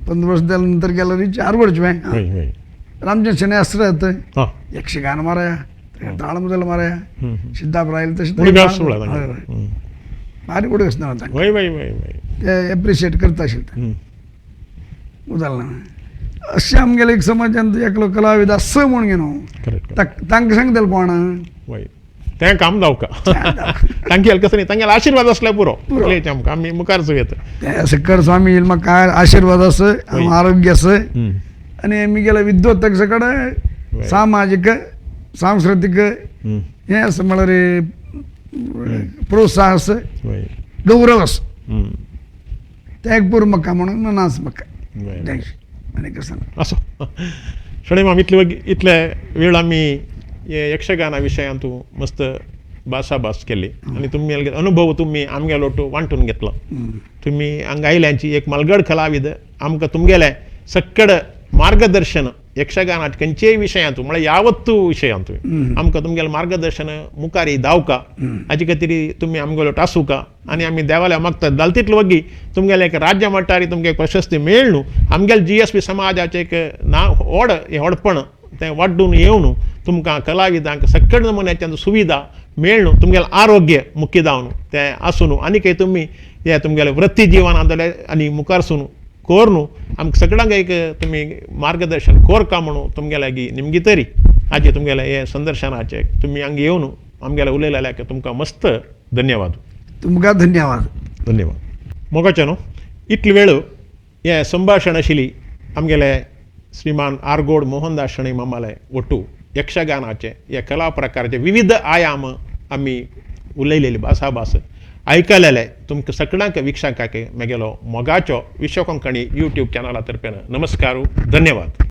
15 वर्स जाल्या नंतर गेल्यार आरगोडचें रामचंद्र शणै अस्त्र येता यक्षगान माराया, ताळमदल माराया, सिद्धाप रायल तशें भारी उडगास ना ते एप्रिशिएट करता आशिल्ले. उदाहरण अशें आमगेले एक समाजांत एकलो कलाविद आसा म्हूण न्हू तांकां सांगतले कोण तें काम जावका तांगे कसं न्ही तांगेले आशिर्वाद आसल्यार पुरो आमकां आमी मुखार येता. सक्कर स्वामी म्हाका आशिर्वाद आसा, आरोग्य आसा आनी मिगेले विद्वत्तक कडेन सामाजीक सांस्कृतीक हें आसा म्हळ्यार प्रोत्साहन आसा, गौरव आसा. तें एक पुरो म्हाका म्हणून नाच म्हाका आनी कसं असो शणै माम इतले वेळ आमी हे यक्षगाना विशयांत मस्त भासाभास केली आनी तुमी अनुभव तुमी आमगेलो वांटून घेतलो. तुमी हांगा आयल्यांची एक मलगड कलाविद आमकां तुमगेलें सक्कड मार्गदर्शन यक्षगानात खंयचेय विशयांत म्हळ्यार यावत्तू विशयांत आमकां तुमगेलें मार्गदर्शन मुखार धांवका हाचे खातीर तुमी आमगेलो आसूका आनी आमी देवाल्या मागतात जाल तितलो वगी तुमगेलें एक राज्य मट्टार तुमगे प्रशस्ती मेळ न्हू आमगेले GSP समाजाचें एक नांव व्हड हें व्हडपण तें वाड्डून येवन तुमकां कलाविदांक सक्कड नमुन्याच्यान सुविधा मेळ न्हू, तुमगेलें आरोग्य मुख्य जावन तें आसूं न्हू आनी तुमी हे तुमगेलें वृत्ती जिवनांत जाल्यार आनी मुखार सून कोर न्हू आमकां सगळ्यांक एक तुमी मार्गदर्शन कोरका म्हणून तुमगेले लागीं निमगी तरी हाजे तुमगेलें हें संदर्शनाचें तुमी हांगा येवन आमगेलें उलयलेल्याक तुमकां मस्त धन्यवाद. तुमकां धन्यवाद. धन्यवाद मोगाचें न्हू इतले वेळ हें संभाशण आशिल्ली आमगेले श्रीमान आरगोड मोहनदास शणै मामाले ಒಟ್ಟು यक्षगानाचे हे कला प्रकाराचे विविध आयाम आमी उलयलेली भासाभास आयकलेले तुमकां सगळ्यांक वीक्षकांक म्हगेलो मोगाचो विश्व कोंकणी यूट्यूब चॅनला तर्फेन नमस्कार, धन्यवाद.